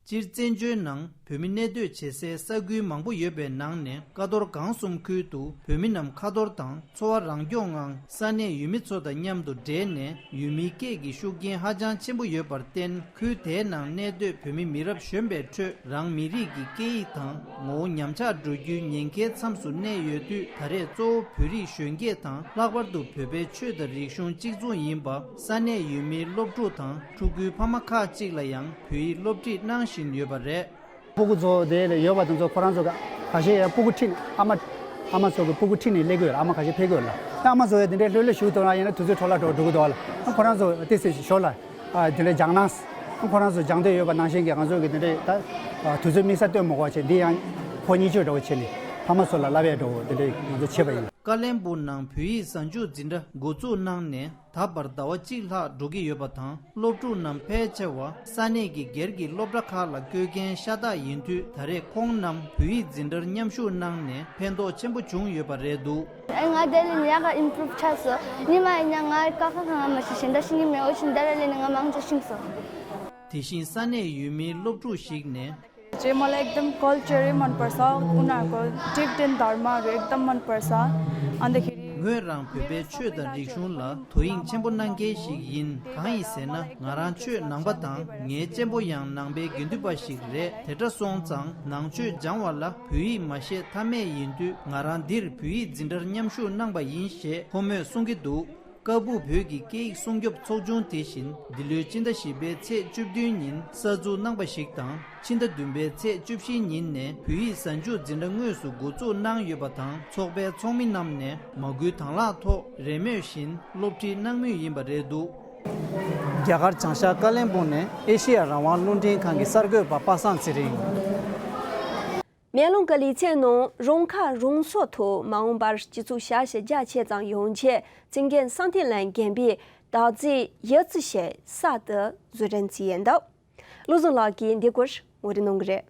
སྤྱིར་བཙན་བྱོལ་ནང་བོད་མི་གནས་སྡོད་བྱེད་སའི་ས་ཁུལ་མང་པོ་ཡོད་པའི་ནང་ནས་ཀ་རྡོར་སྒང་གསུམ་ཁུལ་དུ་བོད་མི་རྣམས་ཁ་ཐོར་དང་འཚོ་བ་རང་སྐྱོང་ངང་ས་གནས་ཡུལ་མི་ཚོ་དང་མཉམ་དུ་འབྲེལ་ནས་ཡུལ་མིའི་སྐད་ཀྱི་ཤུགས་རྐྱེན་ཧ་ཅང་ཆེན་པོ་ཡོད་པར་བརྟེན། ཁུལ་དེའི་ནང་གནས་སྡོད་བོད་མི་མི་རབས་གཞོན་པའི་ཁྲོད་རང་མི་རིགས་ཀྱི་སྐད་ཡིག་དང་ངོ་བོ་ཉམས་ཆག་འགྲོ་རྒྱུའི་ཉེན་ཁའི་མཚམས་སུ་གནས་ཡོད་དུས། ད་རེས་གཙོ་བོ་བོད་རིགས་གཞོན་སྐྱེས་དང་། ལྷག་པར་དུ་བོད་པའི་ཆོས་དང་རིག་གཞུང་གཅིག་མཚུངས་ཡིན་པ་ས་གནས་ཡུལ་མིའི་སློབ་ཕྲུག་དང་ཕྲུ་གུའི་ཕ་མ་ཁག་ཅིག་ལ་ཡང་བོད་ཡིག་སློབ་ཁྲིད་གནང་བཞིན་ཡོད་པ་རེད། སྤུ་གུ་ཚོ་དེ་ལ་ཡོད་པ་དེ་ཚོ་ཁོ་རང་ཚོ་ག་ཁ་ཤས་ཡང་སྤུ་གུ་ཁྲིད་ནས་ཨ་མ་ཨ་མ་ཚོ་གི་སྤུ་གུ་ཁྲིད་ནས་སླེབས་ཀྱི་ཡོད་ལ། ཨ་མ་ཁ་ཤས་ཕེབས་ཀྱི་ཡོད་ལ། ཨ་མ་ཚོ་ཡང་དེ་འདྲའི་ལྷོད་ལྷོད་ཞུགས་ཐུབ་ན་ཡིན་ན་དུས་ཚོད་འཕྲོ་བརླག་འགྲོ་འགྲོ་གི་འདུག་ལ། ཁོ་རང་ཚོ་ཏོག་ཙམ་ཞོར་ལ་ ཨ་དེ་འདྲའི་སྦྱང་གནང་། ཁོ་རང་ཚོ་སྦྱང་འདོད་ཡོད་པ་ནང་བཞིན་གྱི་ང་ཚོ་གི་དེ་འདྲའི་ད་དུས་ཚོད་དམིགས་བསལ་སྟོན་མི་དགོས་པ་བྱས། འདི་ཡང་ཕོ་གཉིས་ཆོས་འདྲ་བོ་བྱས་ནས་ཕ་མ་ཚོ་ལ་བསླབ་ཡས་འདྲ་བོ་དེ་འདྲའི་ང་ཚོ་བྱས་པ་ཡིན། ཀ་བློན་སྦུག་ནང་བོད་ཡིག་གཟའ་མཇུག་འཛིན་གྲྭ་འགོ་འཛུགས་གནང་ནས་ད་བར་ཟླ་བ་གཅིག་ལྷག་འགྲོ་གི་ཡོད་པ་དང་། སློབ་ཕྲུག་རྣམས་ཕལ་ཆེ་བ་ས་གནས་ཀྱི་སྒེར་གྱི་སློབ་གྲྭ་ཁག་ལ་བསྐྱོད་མཁན་ཤ་སྟག་ཡིན་དུས། ད་རེས་ཁོང་རྣམས་བོད་ཡིག་འཛིན་གྲྭར་མཉམ་ཞུགས་གནང་ནས་ཕན་ཐོགས་ཆེན་པོ་བྱུང་ཡོད་པ་རེད་འདུག་ཨེ་ང་དེ་ལས་ཡག་ག་ཨིམ་པུ་རུབ་ཆགས་སོང་། ཉི་མ་ཡིན་ན་ང་ཀ་ཁ་གང་ང་མ་ཤེས་ཤེས་འདྲ་ཤེས་ཀྱི་མེད། འོ་ཆུ་འདར་ལས་ནི་ང་མང་ཆེ་ཤེས་སོང་། དེ་བཞིན་ས་གནས་ཡུལ་མིའི་སློབ་ཕྲུག་ཞིག་ནས། चाहिँ मलाई एकदम कल्चरै मनपर्छ, उनीहरूको टिबेटन धर्महरू एकदम मनपर्छ। अन्तखेरि ངོས་རང་བོད་པའི་ཆོས་དང་རིག་གཞུང་ལ་དོ་དབྱིངས་ཆེན་པོ་གནང་མཁན་ཞིག་ཡིན། གང་ཡིན་ཟེར་ན། ང་རང་ཆོས་ནང་པ་དང་། ངའི་གཅེན་པོ་ཡང་ནང་པའི་དགེ་འདུན་པ་ཞིག་རེད། དེ་འདྲ་སོང་ཙང་ནང་ཆོས་སྦྱང་བ་ལ་བོད་ཡིག་མ་ཤེས་ཐབས་མེད་ཡིན་དུས། ང་རང་འདིར་བོད་ཡིག་འཛིན་གྲྭར་མཉམ་ཞུགས་གནང་པ་ཡིན་ཞེས་ཁོ་མོས་གསུང་གི་འདུག་ཀ་སྦུག་བོད་ཀྱི་སྐད་ཡིག་སྲུང་སྐྱོབ་ཚོགས་ཆུང་དེ་བཞིན་འདི་ལོའི་སྤྱི་ཟླ་བཞི་པའི་ཚེས་བཅུ་བདུན་ཉིན་གསར་འཛུགས་གནང་པ་ཞིག་དང་། ཕྱི་ཟླ་བདུན་པའི་ཚེས་བཅུ་བཞི་ཉིན་ནས་བོད་ཡིག་གཟའ་མཇུག་འཛིན་གྲྭ་དངོས་སུ་འགོ་འཛུགས་གནང་ཡོད་པ་དང་། ཚོགས་པའི་ཚོགས་མི་རྣམས་ནས་མ་སྐུལ་དང་བླངས་ཐོག་རེས་མོས་བཞིན་སློབ་ཁྲིད་གནང་མུས་ཡིན་པ་རེད་འདུག་རྒྱ་གར་བྱང་ཤར་ཀ་བློན་སྦུག་ནས་ཨེ་ཤེ་ཡ་རང་དབང་རླུང་འཕྲིན་ཁང་གི་གསར་འགོད་པ་པ་སངས་ཚེ་རིང་། མེ་ལོང་གི་ལི་ཚན་ནང་རང་ཁ་རང་གསོ་ཐོག་མ་འོངས་པར་སྤྱི་ཚོགས་ཞབས་ཞུ་རྒྱ་ཆེ་ཙམ་ཡོང་ཆེད་བཙུན་དགོན་བསམ་གཏན་གླིང་དགོན་པའི་བདག་འཛིན་ཡི་ཙི་ཞིག་གསར་དུ་བཟོ་སྐྲུན་བྱས་ཡོད་འདུག་བློ་བཟང་ལགས་ཀྱིས་འདི་སྐོར་ངོ་སྤྲོད་གནང་གི་རེད།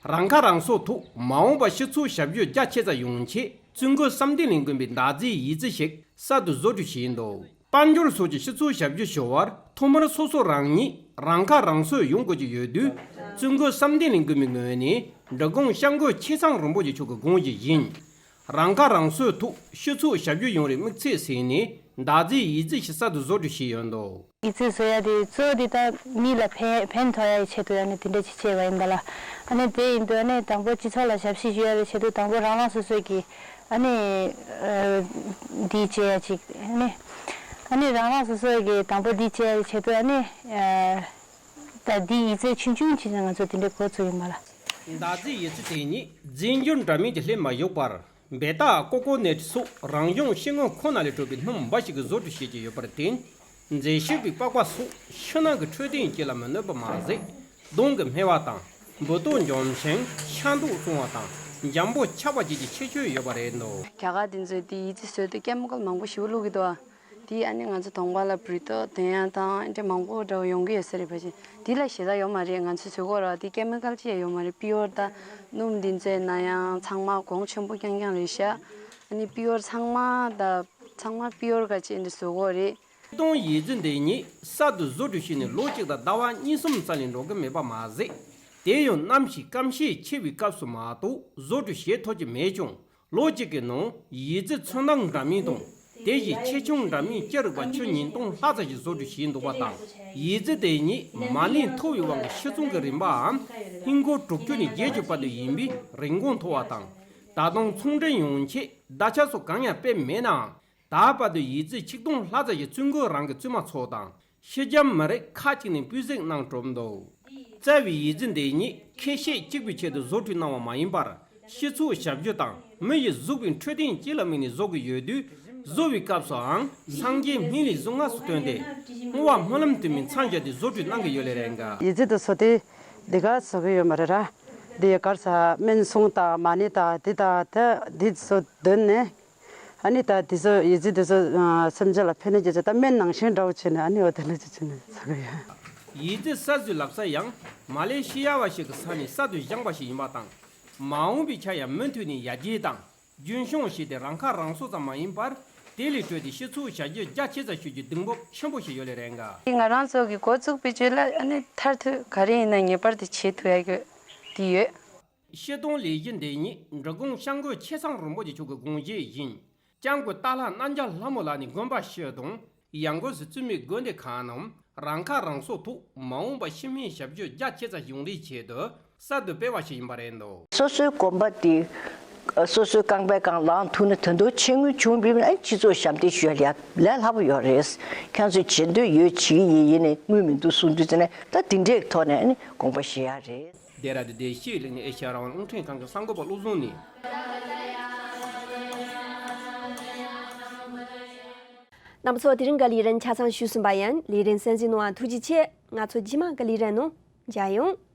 རང་ཁ་རང་གསོ་ཐོག་མ་འོངས་པ་སྤྱི་ཚོགས་ཞབས་ཞུ་རྒྱ་ཆེ་ཙམ་ཡོང་ཆེད་བཙུན་དགོན་བསམ་གཏན་གླིང་དགོན་པའི་བདག་འཛིན་ཡི་ཙི་ཞིག་གསར་དུ་བཟོ་སྐྲུན་བྱས་འདུག་དཔལ་འབྱོར་སོགས་ཀྱི་སྤྱི་ཚོགས་ཞབས་ཞུ་ཞུ་བར་ཐོག་མར་སོ་སོ་རང་ཉིད་རང་ཁ་རང་གསོ་ཡོང་དགོས་ཀྱི་ཡོད་དུས། བཙུན་དགོན་བསམ་གཏན་གླིང་དགོན་པའི་ངོས་ནས་འབྲི་གུང་སྐྱབས་མགོན་ཆེ་ཚང་རིན་པོ་ཆེ་མཆོག་གི་དགོངས་གཞི་བཞིན། རང་ཁ་རང་གསོའི་ཐོག་སྤྱི་ཚོགས་ཞབས་ཞུ་ཡོང་རེའི་དམིགས་ཚད་ཟིན་ནས་བདག་འཛིན་ཡི་ཙི་ཞིག་གསར་དུ་བཟོ་སྐྲུན་བྱས་ཡོད་འདུག་ཡི་ཙི་བཟོ་ཡ་དེ་གཙོ་བོ་དེ་ད་མི་ལ་ཕན་ཕན་ཐོགས་ཡ་ཡི་ཆེད་དུ་ཨ་ནི་དེ་འདྲ་ཅིག་བྱས་པ་ཡིན་པ་ལ། ཨ་ནི་དེ་ཡིན་དུས་ཨ་ནི་དང་པོ་སྤྱི་ཚོགས་ལ་ཞབས་ཕྱི་ཞུ་ཡ་ལ་ཆེད་དུ་དང་པོ་རང་རང་སོ་སོ་གི་ཨ་ནི་ཨ་འདི་བྱེད་ཡ་ཅིག་ཨ་ནི་ཨ་ནི་རང་རང་སོ་སོ་གི་དང་པོ་འདི་བྱེད་ཡ་ལ་ཆེད་དུ་ཨ་ནི་ཨ་ད་འདི་ཡི་ཙི་ཆུང་ཆུང་བྱས་ནས་ང་ཚོ་དེ་འདྲ་འགོ་ཚུགས་ཡིན་པ་ལ། བདག་འཛིན་ཡི་ཙི་དེ་ཉིད་རྫས་འགྱུར་འདྲ་མིན་གྱི་ལྷད་མ་ཡོད་པར། འབེ་ཏག་ཀོ་ཀོ་ནེ་ཊི་སོགས་རང་བྱུང་ཤིང་སྔོན་ཁོ་ན་ལས་གྲུབ་པའི་སྣུམ་འབའ་ཞིག་གིས་བཟོ་སྐྲུན་བྱེད་ཀྱི་ཡོད་པར་བརྟེན། མཛེས་ཤིང་བའི་པགས་པ་སོགས་ཕྱི་ནང་གི་འཕྲོད་བསྟེན་སྤྱི་ལ་མི་གནོད་པ་མ་ཟད། གདོང་གི་སྨེ་བ་དང་། འབུར་ཏོག་འཇོམས་ཤིང་ཤ་མདོག་སྲུང་བ་དང་འཇམ་པོ་ཆགས་པ་བཅས་ཀྱི་ཁྱད་ཆོས་ཡོད་པ་རེད་འདུག་རྒྱ་གར་དེ་ཚོས་དེ་ཡི་ཙི་བཟོས་དུས་ཀེ་མི་ཀལ་མང་པོ་ཞེ་པོ་བླུགས་ཀྱི་འདུག་ཨ། དེ་ཨ་ནི་ང་ཚོ་གདོང་པ་ལ་འབུར་ཏོག་ལྡན་ཡ་དང་ཨ་འདྲ་མང་པོ་འདྲ་བོ་ཡོང་གི་ཡོད་ས་རེད་པ་ཅིག་དེ་ལ་ཞེ་དྲག་ཡོད་མ་རེད། ང་ཚོས་བཟོས་གོ་ར་དེ་ཀེ་མི་ཀལ་ཅི་ཡང་ཡོད་མ་རེད། པིའོར་ད་སྣུམ་འདི་ཚོའི་ནང་ཡང་ཚང་མ་གོང་ཆེན་པོ་རྐྱང་རྐྱང་རེད་ཤག་ཨ་ནི་པིའོར་ཚང་མ་ད་ཚང་མ་པིའོར་ག་ཅིག་འདི་བཟོས་གོ་རེད། སྟོང་ཡི་ཙི་འདི་ཉིད་གསར་དུ་བཟོ་སྐྲུན་བྱས་ནས་ལོ་གཅིག་དང་ཟླ་བ་གཉིས་གསུམ་རྩ་ལས་འགྲོ་གི་མེད་པ་མ་ཟད། དེ་ཡང་གནམ་གཤིས་སྐམ་ཤས་ཆེ་བའི་སྐབས་སུ་མ་གཏོགས་བཟོ་སྐྲུན་བྱེད་ཐུབ་ཀྱི་མེད་ཀྱང་། ལོ་གཅིག་གི་ནང་ཡི་ཙི་ཚོན་མདངས་འདྲ་མིན་དང་། དེ་བཞིན་ཆེ་ཆུང་འདྲ་མིན་ཅི་རིགས་པ་ཁྱོན་ཉིས་སྟོང་ལྷག་ཙམ་ཞིག་བཟོ་སྐྲུན་བྱས་འདུག་པ་དང་། ཡི་ཙི་དེ་ཉིད་མ་ནིང་མཐོ་བའི་དབང་གིས་ཕྱིར་ཚོང་གི་རིན་པའམ་ཧིན་སྒོར་དྲུག་ཅུ་ནས་བརྒྱད་ཅུ་བར་དུ་ཡིན་པས་རིན་གོང་མཐོ་བ་དང་། ད་དུང་ཚོང་འབྲེལ་ཡོང་ཆེད་བརྡ་ཆད་སོགས་གང་ཡང་སྤེལ་མེད་ནའང་། ད་བར་དུ་ཡི་ཙི་ཆིག་སྟོང་ལྷག་ཙམ་ཞིག་བཙུན་དགོན་རང་གི་བཙུན་མ་ཚོ་དང་། ཕྱི་རྒྱལ་མི་རིགས་ཁག་ཅིག་ནས་སྤུས་གཟིགས་གནང་གྲུབ་འདུག་རྩ་བའི་ཡི་ཙི་འདི་ཉིད་ཁེ་བཤད་གཅིག་པུའི་ཆེད་དུ་བཟོ་སྐྲུན་གནང་བ་མ་ཡིན་པར། སྤྱི་ཚོགས་ཞབས་ཞུ་དང་མི་ཡི་གཟུགས་པོའི་འཕྲོད་བསྟེན་སྤྱི་ལ་དམིགས་ནས་བཟོ་གི་ཡོད་དུས། བཟོ་བའི་སྐབས་སུའང་སངས་རྒྱས་སྨན་བླའི་གཟུངས་སྔགས་སུ་བཏོན་ཏེ། བསྔོ་བ་སྨོན་ལམ་དུ་མའི་མཚམས་བཞག་སྟེ་བཟོ་སྐྲུན་གནང་གི་ཡོད་ལེ་རེད་འགའ། ཡི་ཙི་དེ་བཟོ་དུས་འདི་ག་བཟོ་གི་ཡོད་མ་རེད་ར། འདི་ཡི་གར་ས་སྨན་སྲུང་དང་མ་ཎི་དང་འདི་དང་དེ་འདི་བཟོ་འདོན་ནས། ཨ་ནི་ད་དེ་ཚོ་ཡི་ཙི་དེ་ཚོ་ཨ་སེམས་ཅན་ལ་ཕན་ནུས་ཀྱི་ཚོ་ད་སྨན་ནང་བཞིན་འདྲ་བོ་བྱས་ནས་ཨ་ནི་འོ་དེ་འདྲ་ཅིག་བྱས་ནས་ཟ་གི་ཡོད། ཡི་ཙི་གསར་བཟོའི་ལག་རྩལ་ཡང་མ་ལེ་ཤི་ཡ་བ་ཞིག་གི་ས་ནས་གསར་དུ་བཞེངས་པ་ཞིག་ཡིན་པ་དང་། མ་འོངས་པའི་ཆར་ཡང་མུ་མཐུད་ནས་ཡར་རྒྱས་དང་རྒྱུན་སྐྱོང་བྱས་ཏེ་རང་ཁ་རང་གསོ་ཙམ་མ་ཡིན་པར། དེ་ལས་གྲོལ་ཏེ་སྤྱི་ཚོགས་ཞབས་ཞུ་རྒྱ་ཆེ་ཙམ་ཞུ་རྒྱུའི་གདེང་སྤོབས་ཆེན་པོ་ཞིག་ཡོད་ལེ་རེད་འགའ། ང་རང་ཚོ་གི་འགོ་བཙུགས་པའི་རྗེས་ལ་ཨ་ནི་མཐར་ཐུག་ག་རེ་ཡིན་ན་ངེས་པར་དུ་བྱེད་ཐུབ་ཡ་གི་དེ་ཡོད། སྤྱི་སྟོང་ལས་གཞི་འདི་ཉིད་འབྲི་གུང་སྐྱབས་མགོན་ཆེ་ཚང་རིན་པོ་ཆེ་མཆོག་གི་དགོངས་བཞེད་བཞིན། སྐྱབས་མགོན་སྟག་ལྷ་རྣམ་རྒྱལ་ལྷ་མོ་ལགས་ནས་དགོན་པ་སྤྱི་དང་ཡང་སྒོས་སུ་བཙུན་མའི་དགོན་སྡེ་ཁག་རྣམས་རང་ཁ་རང་གསོ་ཐོག་མ་འོངས་པ་ཕྱི་སྨན་ཞབས་ཞུ་རྒྱ་ཆེ་ཙམ་ཡོང་རེའི་ཆེད་དུ་གསར་དུ་སྤེལ་བ་ཞིག་ཡིན་པ་རེད་འདུག་སོ་སོའི་དགོན་པ་དེ་ག་ སོ་སོའི་རྐང་པའི་སྒང་ལངས་ཐུབ་ན་ད་དུང་ཆེ་དངུལ་བྱུང་བ་ཡིན་ན་ཨ་ནི་སྤྱི་ཚོགས་ཞབས་འདེགས་ཞུ་ཡ་ལས་ལས་སླ་པོ་ཡོད་རེད། ཁྱེད་ཚོས་བྱེད་འདོད་ཡོད་བྱེད་ཀྱི་ཡིན་ཡིན་ནའི་དངུལ་མི་འདུག་གསུང་དུས་ཙམ་ནས་ད་དེ་འདྲའི་ཐོག་ནས་ཨ་ནི་དགོངས་པ་བཞེས་ཡ་རེད། ལྡེ་ར་ལྡུན་བདེ་སྐྱིད་གླིང་ནས་ཨེ་ཤ་ཡ་རང་དབང་རླུང་འཕྲིན་ཁང་གི་གསར་འགོད་པ་བློ་བཟང་ནས། རྣམ་པ་ཚོ་དེ་རིང་གི་ལས་རིམ་ཆ་ཚང་ཞུས་ཟིན་པ་ཡིན། ལས་རིམ་གསན་གཟིགས་གནང་བ་ཐུགས་རྗེ་ཆེ། ང་ཚོ་རྗེས་མ་གི་ལས་རིམ་ནང་མཇལ་ཡོང་།